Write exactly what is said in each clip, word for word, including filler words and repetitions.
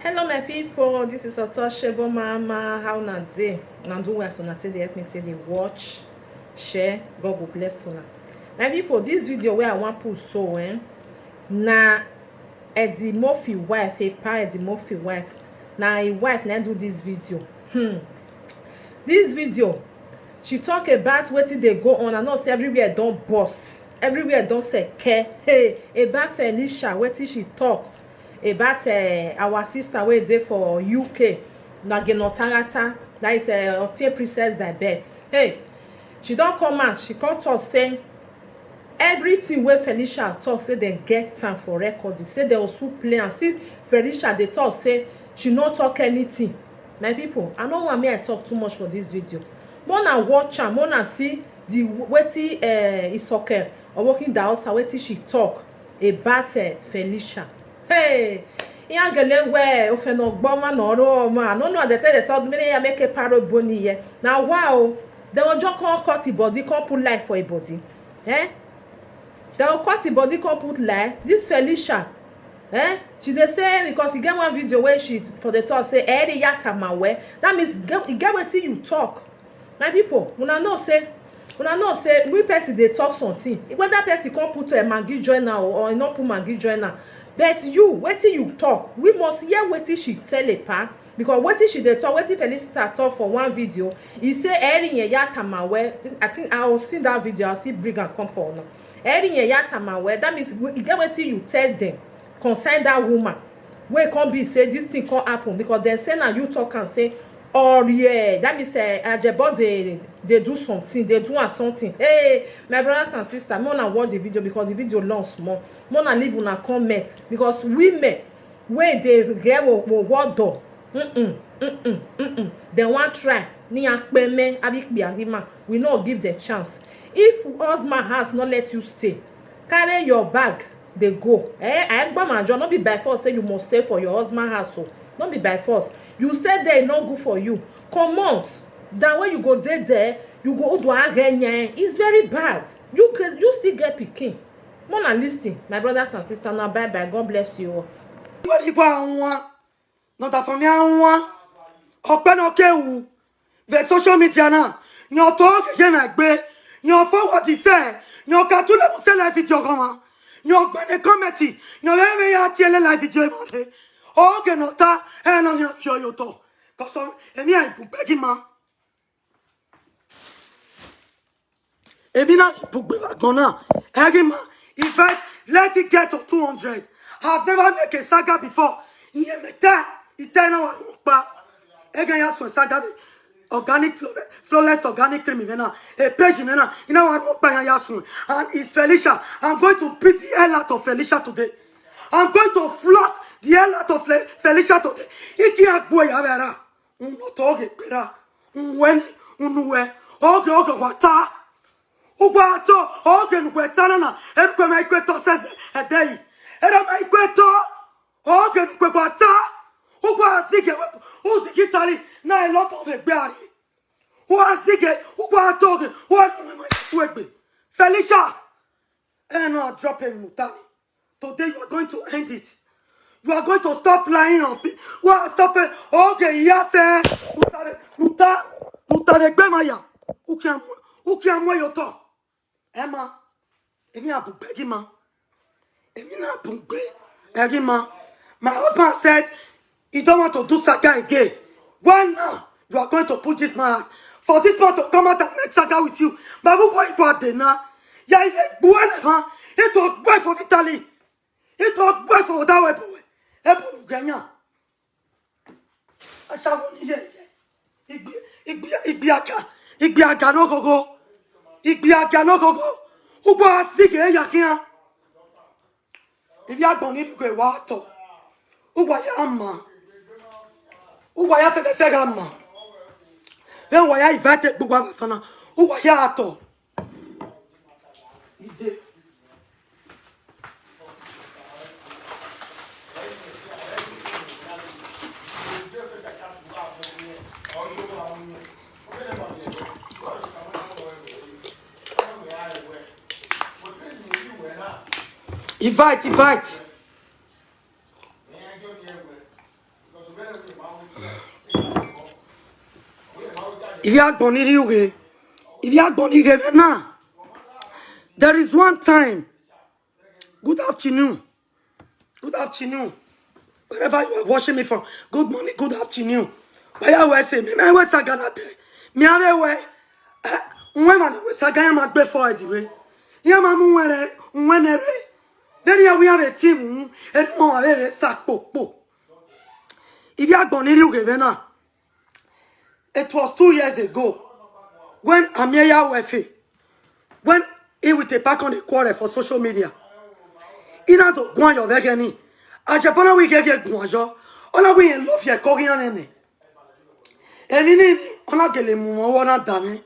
Hello, my people. This is Otoshebo Mama. How una dey? Una do well, so una take dey help me take dey watch, share. God go bless una. My people, this video wey I wan put so, eh, na Eddie Murphy wife, Epa Eddie Murphy wife. Na him wife na do this video. Hmm. This video, she talk about wetin dey go on. I know say everywhere don burst, everywhere don seke. Hey, about Felicia, wetin she talk about, eh, our sister wey dey for U K, Nageno Tarata, that is, eh, Otie Princess by birth. Hey, she don come out, she come talk say everything wey Felicia talk, say dem get am for record, say dem also play am. See, Felicia dey talk say she no talk anything. My people, I no want me I talk too much for this video. More na watch am, more na see the w-, wetin, eh, Isoke Owokindaosa, wetin she talk about, eh, Felicia. Hey, iran gele wẹ ofẹn ne ọ gbe ọmwa ne ọ rre ọmwa. No, no, they tell the talk, many ya make a parable ni ye. Now, wow, they will just come cut his body, come put life for a body. Eh? They will cut his body, come put life. This Felicia, eh? She dey say, because e get one video where she for the talk say, "Eri ya tama we." That means, get, e get wetin you talk. My people, una know say, una know say we person dey talk something. Whether person come put a Maggi join am or, or e no put Maggi join am, but you, wetin you talk, we must hear wetin she tell Epa. Because wetin she dey talk, wetin Felicia talk for one video, e say, "Eri yen ya tama we." I think I will see that video, I'll see bring am come for una. "Eri yen ya tama we." That means we, e get wetin you tell them concern that woman. Wey come be say this thing come happen because dem say na you talk am say, or yeah, that means, eh, Ajebo dey, dey do something, dey do am something. Hey, my brothers and sisters, make una watch the video because the video long small. Make una leave una comment because women wey dey get wo, wo, wo do, mm-mm, mm-mm, mm-mm, dem wan try, ni a kpe me, abi kpe a rima, we no give them chance. If husband house no let you stay, carry your bag, dey go. Eh, I gba my job, no be by force say you must stay for your husband house o. No be by force. You stay there, e no good for you. Comot. Than when you go dey there, you go do a ghe yan. It's very bad. You can, you still get pikin. More na listen, my brothers and sisters, now bye bye. God bless you all. Where you go, nọ da famia wan, ọkpẹ ne ọ ke wu vbe social media na, yan otọ ye na gbe, yan forward sẹ, yan ka tu level sẹ live video ọghọmwa, yan gbẹnnẹ comment, yan vbe vbe ya tie lẹ live video emwa rre. Oge ne ọ ta, ẹ na yan fi ọye otọ, cause emwi a bu gbẹgima. Emwi na bu gbe vbe agbọn na, ẹghe ima, in fact, let it get to two hundred. I've never make a saga before. Iye mẹ ta, ita na wa rhunmwuda. Ẹghe ya suẹn saga vbe organic flo-, flawless organic cream vbe na, a page vbe na, ina wa rhunmwuda ya suẹn. And it's Felicia. I'm going to beat the hell out of Felicia today. I'm going to flog the hell out of Fe-, Felicia today. Iki agbo ya vera. Unu tọ ghe kpera, uwẹ ni, unu wẹ, oge oge wa ta. Uwa tọ, oge nu wẹ ta nana, erukpe ma ikpe tọ sẹsẹ ẹdẹ yi. Erẹ ma ikpe tọ, oge nu wẹ wa ta. Uwa zighe wẹ, uzighi tali, na elọtọ vbe gbe ari. Uwa zighe, uwa tọ ghe, uwa nu wẹ ma su egbe. Felicia, ẹ na drop emwi ne u ta ni. Today you are going to end it. You are going to stop lying on people. Wa stop it. Oge ya fẹ. Nuta, nuta, nuta vbe gbe ma ya. Ukian mu, ukian mu yo to. Emma, emwi a bu gbe ghi ma. Emwi na bu gbe, ẹ ghi ma. My husband said, he don't want to do saga again. Why now? You are going to put this man out. For this man to come out and make saga with you. But who boy go out there now? Ya ive gbuẹ ne van. He to gbuẹ for Italy. He to gbuẹ for that way boy. He bu ganya. Ashawo ni ye ye. Igbi, igbi, igbi aga, igbi aga no gogo. Igbi aga no gogo. Ugbo asighe ya kian. Ivbi agbọn ni rhie wa tọ. Uwa ya ma. Uwa ya fẹfẹfẹ gha ma. Vbe uwa ya invite egbe uwa vbe fana. Uwa ya tọ. Ide. Invite, invite. Ivbi agbọn ni rhie ughe, ivbi agbọn ni ghe mwẹ na. There is one time. Good afternoon. Good afternoon. Wherever you are watching me from, good morning, good afternoon. Wẹ ya wẹ sẹ, mẹ, mẹ wẹ saga na te. Mẹ a vbe wẹ, eh, uwẹ ma ne wẹ saga ya ma gbe forehead vbe. Ya ma mu uwẹ rẹ, uwẹ nẹ rre. Then ya wẹ ya vbe team, eri ma vbe vbe sa kpokpo. Ivbi agbọn ni rhie ughe mwẹ na. It was two years ago when Amieyawefe, when he with Epa come dey quarrel for social media. I na do guan yọ vbe ẹghẹ ni. Ajebona wẹ I ghẹghẹ guan yọ. Ọ na wẹ irẹn love ẹko khian mwẹ nẹ. Emwi ni, ọ na gele mu mwẹ ọvbọ na da mwẹ.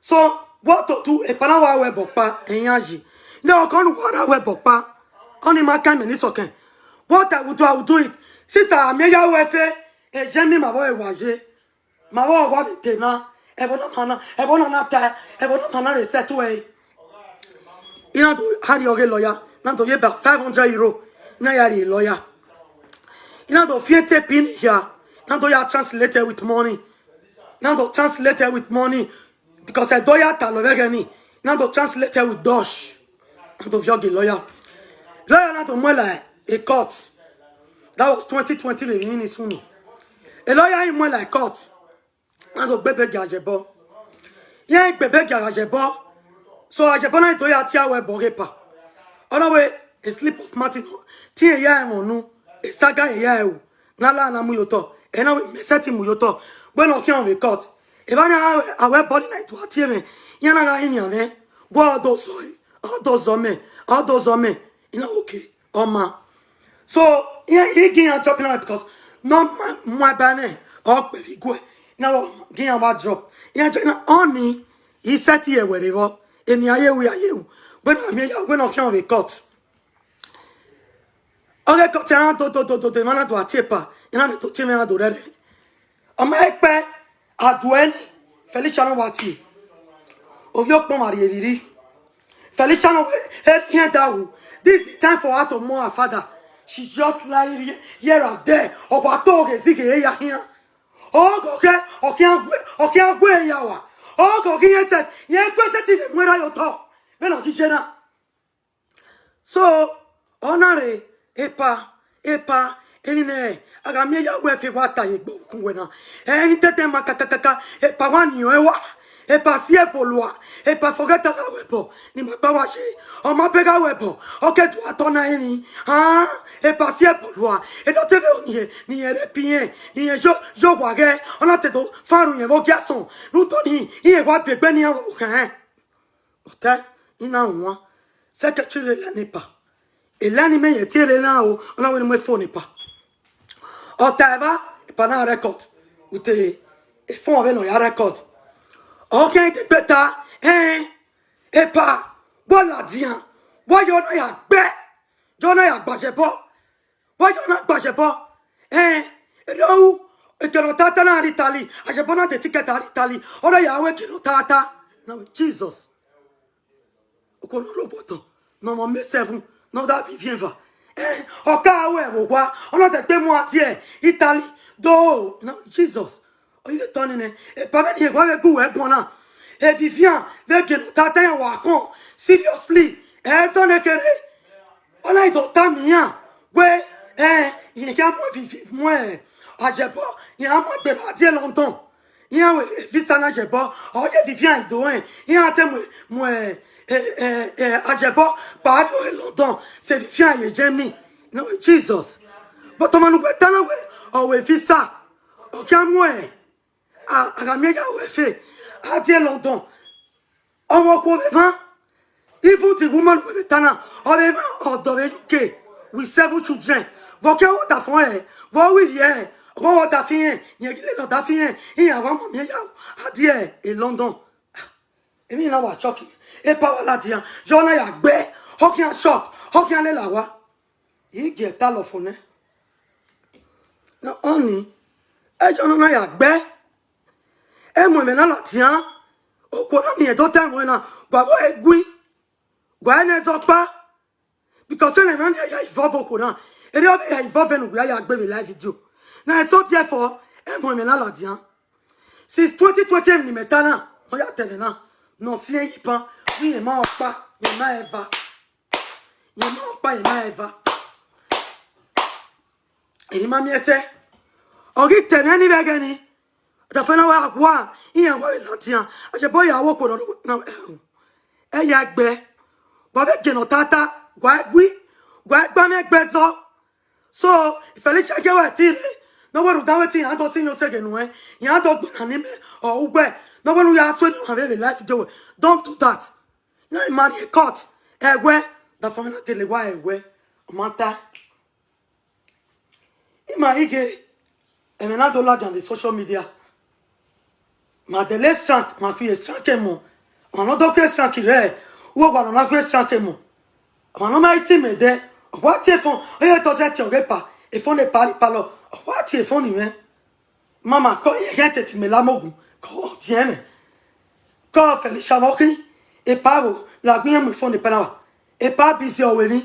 So, what to do? Epa na wa ru ẹbọ kpa, iran yi. Ne ọkọ ne uwa ra ru ẹbọ kpa, ọni ma kan mẹ ni sọkẹn. What I will do, I will do it. Sister, Amieyawefe, e ye emwi ma vbe wa ye. Ma vbe wa vbe te na, ẹvbo na ma na, ẹvbo na na ta, ẹvbo na ma na vbe settle ẹre. I na do ha rrie ọghe lawyer, na do ye about five hundred euro, na ya rrie lawyer. I na do fian tape ni hia, na do ya translate with money. Na do translate with money, because ẹdọ ya ta lọ vbe ẹghẹ ni, na do translate with Dutch. Na do viọ ghe lawyer. Lawyer na do muẹn la e court. That was twenty twenty vbe emwi ni sunu. E lawyer i muẹn la e court. Na do gbe ebe gia Ajebọ. Iran gbe ebe gia Ajebọ. So Ajebọ na do ya tie aro ẹbọ ghe Epa. Ọ na wẹ a slip of mouth, te irẹn ya ẹmwẹ unu, e saga irẹn ya ru. Na la na mu ye otọ, ẹ na wẹ mẹ sẹtin mu ye otọ. Wẹ ne ọ khian vbe court. Evba ni a wẹ body na i tua tie mwẹ, iran na gha rinmwian mwẹ. Wẹ ọ do zọ, ọ do zọ mẹ, ọ do zọ mẹ. I na wẹ okay, ọ ma. So, iran, I gi iran drop na because nọ ma mu aba mwẹ, ọ kpe vbe iguẹ. I na wẹ ọ ma, gi iran wa drop. Iran drop na, ọni, I sẹtin ye wẹ rre vbọ. Eni a ye ru, a ye ru. Wẹ ne Amieya, wẹ ne ọ khian vbe court. Ọghe court na do do do do do, emwa na do a tie Epa, iran vbe do tie mwẹ na do rẹrẹ. Ọ ma kpẹ, a do ẹre ni, Felicia na wa tie. Ovbi ọkpọn ma rhie vbirri. Felicia na wẹ, erriọ ẹdẹ wu. This is the time for her to mourn her father. She just lie here, here and there. Ọ wa to ghe zighe ya khian. Ọ ghe ọ khian gue, ọ khian gue ya wa. Ọ ghe ọ ghi yẹn sẹ, yẹn gue sẹtin vbe mu erha ye otọ. Vbene ọ ghi ye na. So, ọ na rre, Epa, Epa, emwi ne Amieyawefe wa ta ye egbe okhuo wẹ na. Emwi tete ma kakakaka, Epa wa ni ọẹn wa, Epa si ẹbọ lua, Epa forget gha ru ẹbọ, ne ima gba wa ye, ọ ma be gha ru ẹbọ, ọ ke do a tọ na emwi, han, Epa si ẹbọ lua, e do te vbe ne irẹn, ne irẹn rre epiyẹn, ne irẹn yo, yo wa ghẹ, ọ na te do fan ru irẹn vbe ogiasọn, rhunmwuda ọnii, irẹn wa biẹ egbe ne iran vbe okhan. Ọtẹn, I na wan. Secretary rre line Epa. E line mẹ ye tie rre na o, ọ na wẹ ne mu phone Epa. Ọ ta evba, Epa na record with a, a phone vbene ọ ya record. Ọ khian degbe ta, ẹn, Epa, wa ladian, wa ye ọna ya gbe, ye ọna ya gba Ajebọ. Wa ye ọna gba Ajebọ. Ẹn, erriọ ru, eke ne ọ ta ta na rre Italy, Ajebọ na de ticket a rre Italy, ọ na ya ru eke ne ọ ta ta. Na wẹ Jesus. Okhuo ne ọ rre obọ otọ, ne ọ mwẹ seven, ne ọ da vbe iviẹn eva. Ẹn, ọ ka ru ẹvbo owa, ọ na dẹgbe mu a tie Italy. Do, na Jesus. Ọ i vbe tọ nene, Epa vbene irẹn wa vbe gu wẹ guan na. Evivian vbe gie ne ọ ta ta iran wa khọn, seriously, ẹ tọ ne kere. Ọ na i do tama iran wẹ, ẹn, irẹn khian mu Evivi-, mu, ẹ, Ajebọ, iran mu egbe rre a die London. Iran wẹ visa na Ajebọ, ọ ye Evivian do rẹn, iran te mu, mu, ẹ, ẹ, ẹ, ẹ, Ajebọ kpa rrie London, sẹ Evivian ye Germany. No, Jesus. But ọmọ ne uwẹ ta na wẹ, ọ wẹ visa, ọ khian mu, ẹ, A, Amieyawefe, a die London. Ọmọ okhuo vbe van. Even the woman wẹ vbe ta na, ọ vbe van ọdọ vbe U K with seven children. Vbe ọ khian wẹ ọdafẹn ẹre, vbe ọ ru ivbi ẹre, ọ vbe ọdafẹn irẹn, irẹn ghi lele ọdafẹn irẹn, iran wa mu Amieya, a die e London. Emwi na wa shock. Epa wa ladian, ye ọna ya gbe, ọ khian shock, ọ khian lele owa. I gie ta lọ fo nẹ. Na ọni, ẹjọ na na ya gbe. Ẹ mu ẹmwẹ na ladian. Okhuo na miẹn do ta ẹmwẹ na, wa vbe gui, wa nẹ zọ kpa. Because ẹmwẹ na ya involve okhuo na. Erriọ ọ vbe ya involve ne uwa ya gbe vbe live video. Na so therefore, ẹ mu ẹmwẹ na ladian. Since twenty twenty emwi ne imẹ ta na, ọ ya ta ẹmwẹ na, ne ọ siẹn ye iban, wẹ irẹn ma ọkpa, irẹn ma eva. Irẹn ma ọkpa, irẹn ma eva. Emwi ma miẹn sẹ. Ọ ghi ta ẹmwẹ ni vbe ẹghẹ ni. Dafẹn na wa wa, iran wa vbe ladian. A je bọ ya wo khuo na, ẹ ya gbe. Wa vbe gie ne ọ tata, wa gui, wa gba mwẹ gbe zọ. So, Felicia gie wa ti rre, ne ọ wẹ rhunmwuda wẹ te iran do si yin osẹghe nuẹn, iran do gbinna ne imẹ, ọ uwẹ, ne ọ wẹ ne u ya suẹn ne iran vbe vbe live video wẹ. Don't do that. Na ima rrie court, ẹwẹ, Dafẹn na gele wa ẹwẹ, ọ ma ta. Ima i ghe, ẹmwẹ na do ladian vbe social media. Ma dẹle strank, ma khuie strank emọ. Ọmwa ne ọ do khuie strank rẹ, uwẹ wa ne ọ na khuie strank emọ. Ọmwa ne ọ ma i te imẹ dẹ, ọ wa tie efọn, ọ ye tọ zẹ tie ọghe epa, efọn ne epa rri palọ, ọ wa tie efọn ni mwẹ. Mama, kọ ye ẹghẹ tete imẹ la mogun, kọ diẹn mwẹ. Kọ Felicia vbe ọ khin, epa vbo, la gu iran mu efọn ne epa na wa. Epa busy ọ wẹ emwi,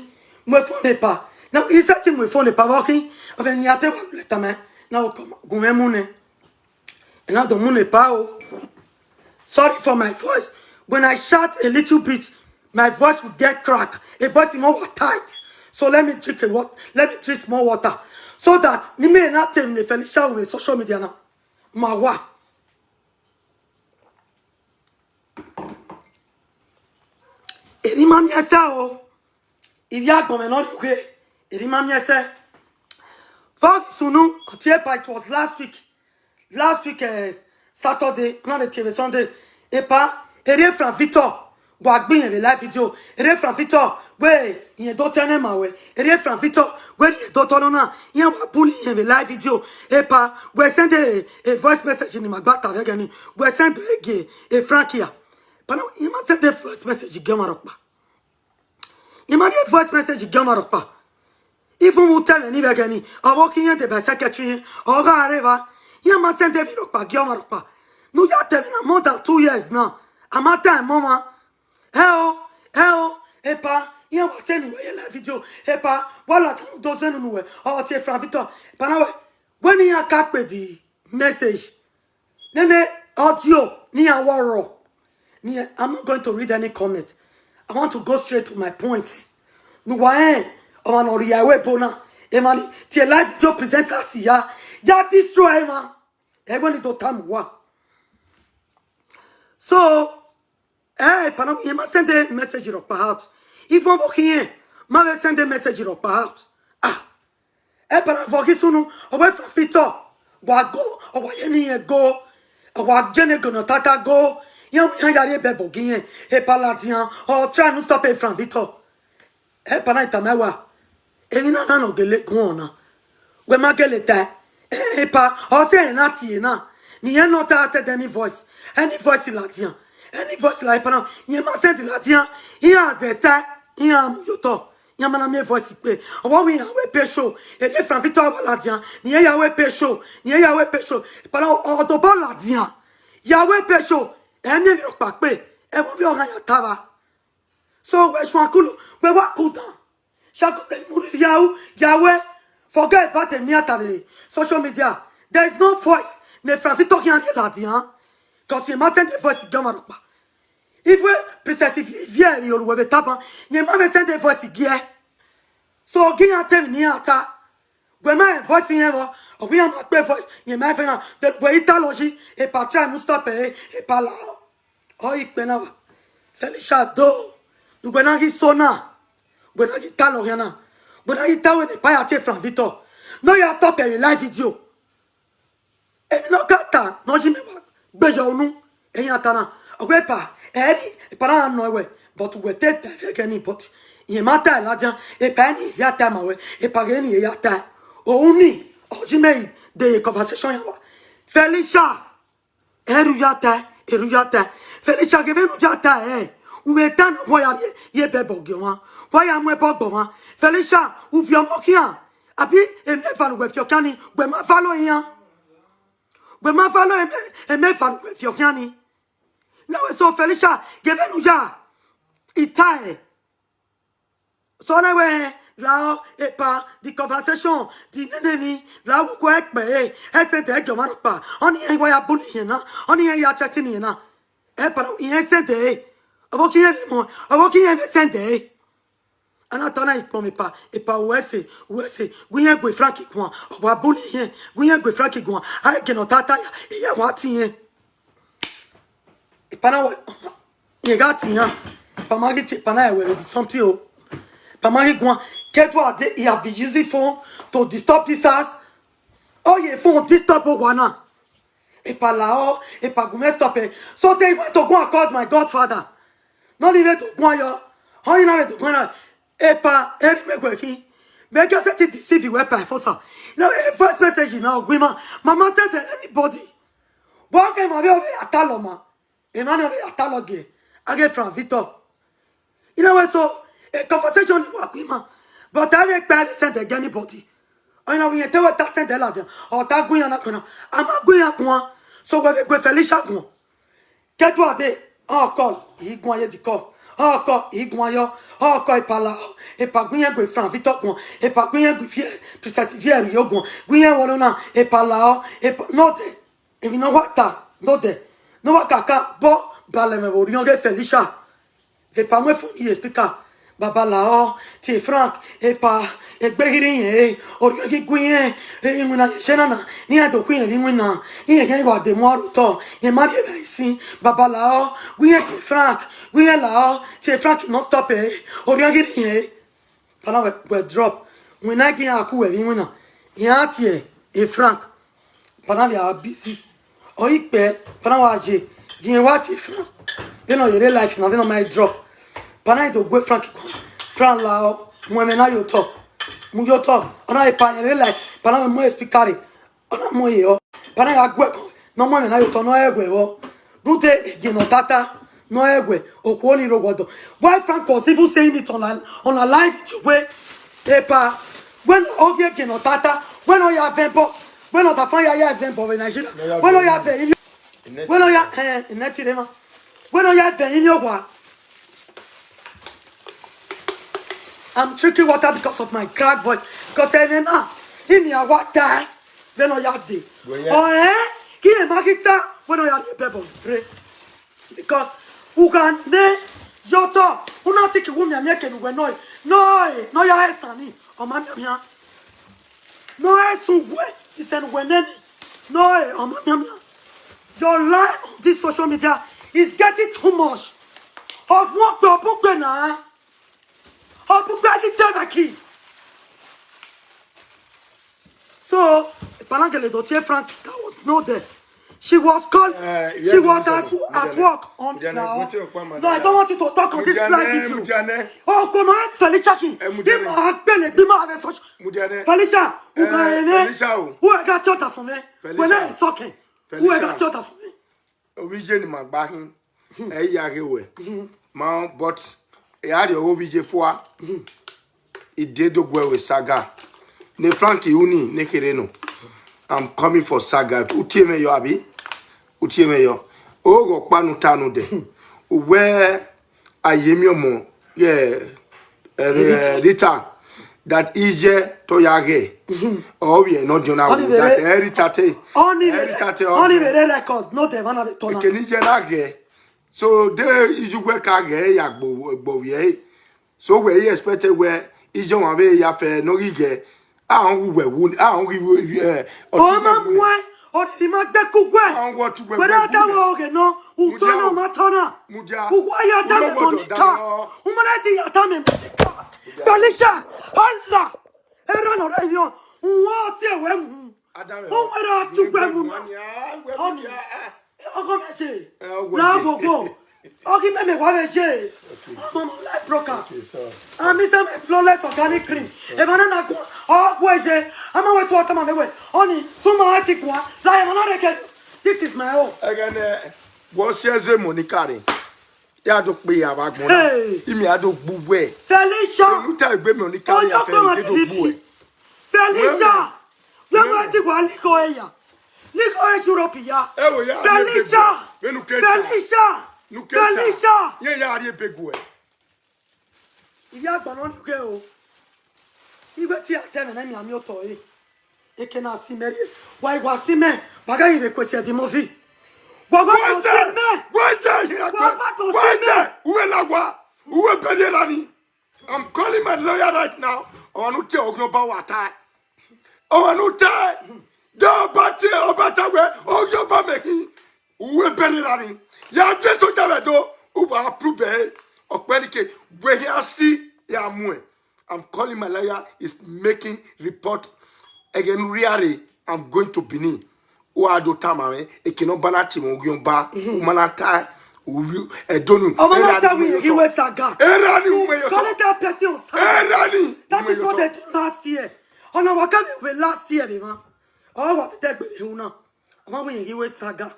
mu efọn ne epa. Na i sẹtin mu efọn ne epa vbe ọ khin, ọ vbe yan te wa lẹ tama, na o kọ gun mwẹ mu nẹ. Ena do mu ne epa o. Sorry for my voice. When I shout a little bit, my voice will get crack. A voice is more tight. So let me drink a what? Let me drink small water. So that ni me na tell me Felicia with social media now. Ma wa. Emwi ma miẹn sẹ o. Ivbi agbọn mwẹ ne ọ rrie ughe. Emwi ma miẹn sẹ. Vbe ọ ghi sunu, ọ tie epa, it was last week. Last week, eh, Saturday, na vbe tie vbe Sunday. Epa, erriọ Frank Victor, wa gbe irẹn vbe live video. Erriọ Frank Victor, wẹ irẹn do ta ẹmwẹ ma wẹ. Erriọ Frank Victor, wẹ irẹn do ta ọnọna, iran wa bully irẹn vbe live video. Epa, wẹ send a, a voice message ne ima gba ta vbe ẹghẹ ni. Wẹ send e gie, e Frank hia. But now, ima send a voice message gie ọmwa rhọkpa. Ima rhie voice message gie ọmwa rhọkpa. Even vbe utọ ẹmwẹ ni vbe ẹghẹ ni, ọ vbe ọ khin iran deba secretary iran, ọ gha rre evba. Iran ma send emwi rhọkpa gie ọmwa rhọkpa. Ne u ya ta ẹmwẹ na more than two years now. A ma ta ẹmwẹ ọmwa. Ẹ o, ẹ o, epa, iran wa send wẹ ye live video. Epa, wa ladian do zẹ unu wẹ, ọ tie Frank Victor. Epa na wẹ, wẹ ne iran ka kpe di message. Nene audio ne iran wa rrọọ. Ni, I'm not going to read any comment. I want to go straight to my point. Ne uwa rẹn, ọmwa ne ọ rhie ẹvbo ebo na, emwa ni tie live video presenters ya, ya destroy emwa. Ẹgbẹe ni do tama uwa. So, eh, epa na, iran ma send a message rhọkpa out. Even vbe ọ khin iran, ma vbe send a message rhọkpa out. Ah, epa na vbe ọ ghi sunu, ọ wẹ Frank Victor, wa go, ọ wa ye ne irẹn go, ọ wa je ne go ne ọ tata go, iran, iran ya rhie bẹbọ gie irẹn, epa ladian, ọ try ne u stop e Frank Victor. Epa na tama ẹwa, emwi na na ne ọ gele guan na. Wẹ ma gele tae, epa, ọ sẹ ẹre na tie na, ne irẹn nọ ta send any voice, any voice ladian, any voice la epa na, irẹn ma send ladian, iran zẹ tae, iran mu ye otọ, iran ma na miẹn voice kpe. Ọ wa wẹ iran wẹ pay show, erriọ Frank Victor wa ladian, ne irẹn ya wẹ pay show, ne irẹn ya wẹ pay show, epa na ọ dobọ ladian, ya wẹ pay show, ẹ miẹn emwi rhọkpa kpe, ẹmwẹ ovbi ọghan ya ta vba. So wẹ suan kulu, wẹ wa cool down. Shakule mu rhirhi ya ru, ya wẹ, forget about the mere ta vbe social media. There is no voice ne Frank Victor khian rhie ladian. Cause irẹn ma send a voice gie ọmwa rhọkpa. Even Princess Ivie, Ivie Eri Oluwẹ vbe Taban, irẹn ma vbe send a voice gie. So gie iran ta emwi ne iran ta. Wẹ ma voice irẹn vbọ, ọ wẹ iran ma kpe voice, irẹn ma fẹ na, de wẹ i ta lọghe, epa try ne u stop ẹre, epa la. Ọ ikpe na wa. Felicia do. Ne uwẹ na ghi so na. Wẹ na ghi ta lọghe na. Wẹ na ghi ta wẹ ne epa ya tie Frank Victor. Ne ọ ya stop ẹre live video. Emwi ne ọ ka ta, ne ọ yi mẹ wa gbe yọ unu, ẹyan ta na. Ọ wẹ epa, ẹ ri, epa na nọ ẹwẹ, but wẹ te ta ẹre ẹghẹ ni, but irẹn ma ta ladian, epa ni ya ta ma wẹ, epa ghe ni ya ta. Ohun ni, ọ yi mẹ de ye conversation yan wa. Felicia, Ẹre u ya ta, ẹre u ya ta. Felicia, ghe vbene u ya ta, ẹ, u vbe ta ne wa ya rhie, rhie bẹbọ gie ọmwa, wa ya mu ẹbọ gbe ọmwa. Felicia, u viọ ọmọ khian, abi emẹ eva ne uwẹ viọ khian ni, wẹ ma valo iran. Wẹ ma valo emẹ, emẹ eva ne uwẹ viọ khian ni. Na wẹ so Felicia, ghe vbene u ya, i ta ẹ. So na wẹ, la ọ, epa, the conversation, the nene emwi, la ọ, wẹ ukọ ẹkpẹ, eh, ẹsẹ dẹ gie ọmwa rhọkpa, ọni iran wa ya bully iran na, ọni iran ya threaten iran na. Epa, iran ẹsẹ dẹ, eh, ọvbokhan iran vbe mọ, ọvbokhan iran vbe ẹsẹ dẹ, eh. A na ta na ikpọnmwẹ epa, epa, wẹ ẹse, wẹ ẹse, gu iran gue Frank guan, ọ wa bully iran, gu iran gue Frank guan, a i gie ne ọ ta ta ya, iran wa tie iran. Epa na wẹ, iran gha tie iran. Epa ma ghi tie epa na ẹwẹ vbe something o. Epa ma ghi guan. Keduade, he have been using phone to disturb this house. Ọ ye phone disturb owa na. Epa la ọ, epa gu mwẹ stop ẹ. So they went to go and call my godfather. Nọ ni vbe do guan yọ. Ọ ni na vbe do guan na. Epa, eri mẹ wẹ khin. Mẹ just sẹtin deceive wẹ epa efosa. Now, eh, voice message na ọ gu ima. Mama send to anybody. Wẹ ọghe emwa vbe ọ vbe ya talọ ma. Emwa ni ọ vbe ya talọ gie, a ghe Frank Victor. You know what, so, a conversation ni wa gu ima. But a vbe kpẹ, a vbe send gie anybody. Ọ na wẹ iran te wẹ ta send ladian, ọ ta gu iran na guan na. A ma gu iran guan. So wẹ vbe gue Felicia guan. Keduade, ọ call, I guan ye the call. Ọ call, I guan yọ. Ọ call, epa la ọ, epa gu iran gue Frank Victor guan. Epa gu iran gue Vie-, Princess Vierio guan. Gu iran wọlọ na, epa la ọ, epa, nọ dẹ. Emwi ne ọ wa ta, nọ dẹ, ne ọ wa kaka bọ balẹ mwẹ vbe orhiọn ghe Felicia. Epa mu phone ye speaker. Baba la ọ, tie Frank, epa, egbe ghi rre irẹn, eh, orhiọn ghi gu irẹn, eh, iwinna ye na na, ne iran do khu irẹn vbe iwinna, iran khian wa de mu aro otọ, iran ma rhie evbare sin, baba la ọ, gu irẹn tie Frank, gu irẹn la ọ, tie Frank ne ọ stop ẹre, orhiọn ghi rre irẹn, eh. Pana wẹ, wẹ drop. Winna gie iran ku wẹ vbe iwinna. Iran tie e Frank. Pana vbe a busy. Ọ i kpẹ, pana wa je. Gie iran wa tie Frank. Vbene ọ ye rre life na, vbene ọ ma drop. Pana i do gue Frank kua. Frank la ọ, mu ẹmwẹ na ye otọ. Mu ye otọ. Ọ na epa rre life. Pana wẹ mu speaker rre. Ọ na mu ẹre yọ. Pana ya gu ẹko ne ọ mu ẹmwẹ na ye otọ ne ọ rẹn wẹ vbọ. Rhunmwuda gie ne ọ tata ne ọ rẹn wẹ okhuo ni rre owa ọdọ. Why Frank was even saying it on a, on a live video wẹ, epa, wẹ ne ọ gie gie ne ọ tata, wẹ ne ọ ya vẹ ẹbọ, wẹ ne ọ dafa ya ya vẹ ẹbọ vbe Nigeria, wẹ ne ọ ya vẹ ivbi, wẹ ne ọ ya, eh, nẹti rre ma, wẹ ne ọ ya vẹ ivbi owa. I'm drinking water because of my cracked voice. Because ẹmwẹ na, I miẹn a wa tae vbene ọ ya dee. Wẹ ya. Ọ rẹn, I ma ghi ta, wẹ ne ọ ya rhie bẹbọ rre. Because u gha nẹ ye otọ, u na tiki wu mianmian eke ne uwẹ nọ, nọ, nọ ya hẹ esan ni, ọ ma mianmian. Nọ hẹ esan uwẹ, isẹn ne uwẹ nẹ ni, nọ, ọ ma mianmian. Your life on this social media is getting too much. Ọvuọn ọkpẹ, ọ bun gbe na. Ọ bun gbe ghi te vbe ki. So, Palangele do tie Frank, that was not there. She was called, eh, she was at, at work on now. No, I don't want you to talk on this live video. Oh, come on, Felicia King. Ima agbele, ima have such. Felicia, u ga ene. Felicia o. U ga tie ọta fun mwẹ. Wẹ na suck. U ga tie ọta fun mwẹ. Ovbi iye ne ima gba khin, ẹ i ya ghe wẹ. Ma, but ẹ a rhie ọghe ovbi iye fua, I de do guẹ vbe saga. Ne Frank uni ne kherhe nọ. I'm coming for saga. U tie mwẹ yọ, abi? U tie mwẹ yọ. Oghẹ ọkpa ne u ta nodẹ. U wẹ a ye miẹn ọmọ, yeah, eh, Rita, that iye te ọ ya ghẹ, ọ vbiẹ ne ọ diọn na wu, that, eh, Rita te, eh, Rita te, ọ ni vbe rre record, nodẹ emwa na vbe tọ na. Ekene iye na ghẹ. So, de iye uwẹ ka ghẹ ya gbo, gbo vbiẹ. So, wẹ i expect wẹ iye ọmwa vbe ya fẹ ne ọ ghi ghẹ. A họn ghi wẹ wu, a họn ghi wu, eh, ọ ma muẹn, ọ rhirhi ma gbe ku wẹ. A họn wẹ ọ tu wẹ. Wẹ na da wẹ ọghe nọ, u tọ na, u ma tọ na. Mudia. U wa ya da mẹ Monica. U ma na di ya da mẹ Monica. Felicia, Allah. Erha nọ rẹ yọ. U wa tie wẹ mu. U wa ra tu wẹ mu na. Ọni. Ọgọ mẹ je. Eh, ọgọ mẹ je. Na gogo. Ọ ghi mẹ mẹ wa vbe ye. I'm on live broadcast. Okay, sir. And Mister My Flawless Organic Cream. Emwa na na guan, ọ gu ye. A ma wẹ tu ọtama mẹ wẹ. Ọni, tu ma ti guan. La emwa na rre kẹ. This is my own. Ẹghẹ nẹ, wẹ ọ si ẹzẹ Monica rre. Ya do kpe ya vbe agbọn na. Hey. Imi a do gbu wẹ. Felicia. Unu ta egbe Monica ya fẹ, ke do gbu wẹ. Felicia. Wẹ wẹ ti wa liko eya. Liko e Europe ya. Ẹ wo ya. Felicia. Vbene u ke ta. Felicia. Nu ke ta. Felicia. Ye ya rhie ebe guẹ. Ivbi agbọn nọ rhie ughe o. Iwẹ te a ta ẹmwẹ na mianmian otọ ẹre. Eke na si mẹ rhie. Wa i wa si mẹ, wa ghẹ ghi vbe kue si Eddie Murphy. Wa wa to si mẹ. Wa wa to si mẹ. Uwe la wa. Uwe bẹdẹ ra ni. I'm calling my lawyer right now. Ọmwa ne u te Oghiọba wa tae. Ọmwa ne u te, de ọba tie, ọba ta wẹ, Oghiọba mẹ khin. Uwe bẹdẹ ra ni. Ya de soja vbe do, u wa approve ẹre. Ọkpẹnike, wẹ hia si ya muẹn. I'm calling my lawyer, is making report. Ẹghẹ ne u rhia rre, I'm going to Benin. U a do tama mwẹ, eke ne ọba na tie mwẹ Oghiọba, u ma na ta, u wi, ẹdonu. Ọmọ na ta wẹ iye ghi wẹ saga. Erha ni u mẹ yọ. Call that person on saga. Erha ni. That is what they do last year. Ọna wa kẹ vbe last year vbe mwa. Ọ wa vbe dẹgbe vbe hu na. Ọmọ wẹ iye ghi wẹ saga.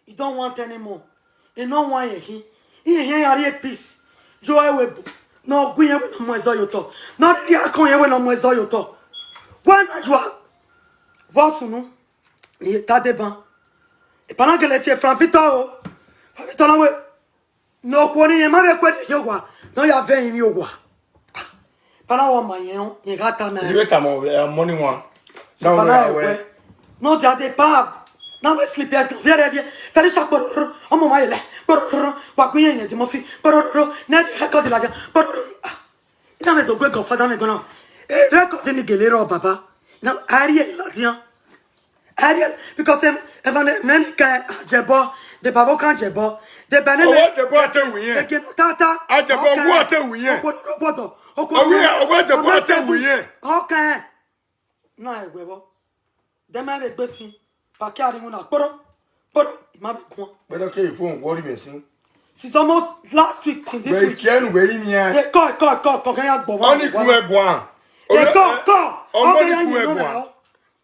He don't want anymore. He no want iye khin. Iye khin ya rrie peace. Joe ẹvbo ebo. Ne ọ gu iye wẹ ne ọ mu ẹzọ ye otọ. Ne ọ rhirhi akọn iye wẹ ne ọ mu ẹzọ ye otọ. Wẹ na yua. Vbọ sunu. Iye ta deba. Epa na gele tie Frank Victor o. Frank Victor na wẹ, ne okhuo ni rẹn ma vbe kue rhie ye owa, ne ọ ya vẹ ẹrinmwi owa. Epa na wẹ ọ ma yẹn, rẹn gha ta na. Iye tama ọmọ ni wan. Epa na wẹ. No dia de pa. Na wẹ sleep yes, viẹrẹ viẹ. Felicia kpororo, ọmọ ma yele. Kpororo, wa gu iye yẹn Eddie Murphy. Kpororo, ne record ladian. Kpororo. Ah. Ina me do gue godfather me gbọna. Eh, record ni gele rọ baba. Na a rhie ladian. A rhie, because em, evan many kind ajebọ, the babo kan ajebọ, the banana. Ọwọ ajebọ ate wi yẹn. Eke no tata. Ajebọ ọwọ ate wi yẹn. Okwo no gbọdọ. Okwo no. Ọwọ ajebọ ate wi yẹn. Okay. Na ẹwẹ bọ. Dem ma vbe gbe sin. Paki ari mu na kporo. Kporo. I ma vbe guan. Whether ke phone worry me sin. Since almost last week till this week. Wẹ ikiẹ nu wẹ yi nian. Ekọ, ekọ, ekọ, ekọ, kẹ ya gbọ wa. Ọni kun ẹ guan. Ekọ, ekọ. Ọmọ ni kun ẹ guan.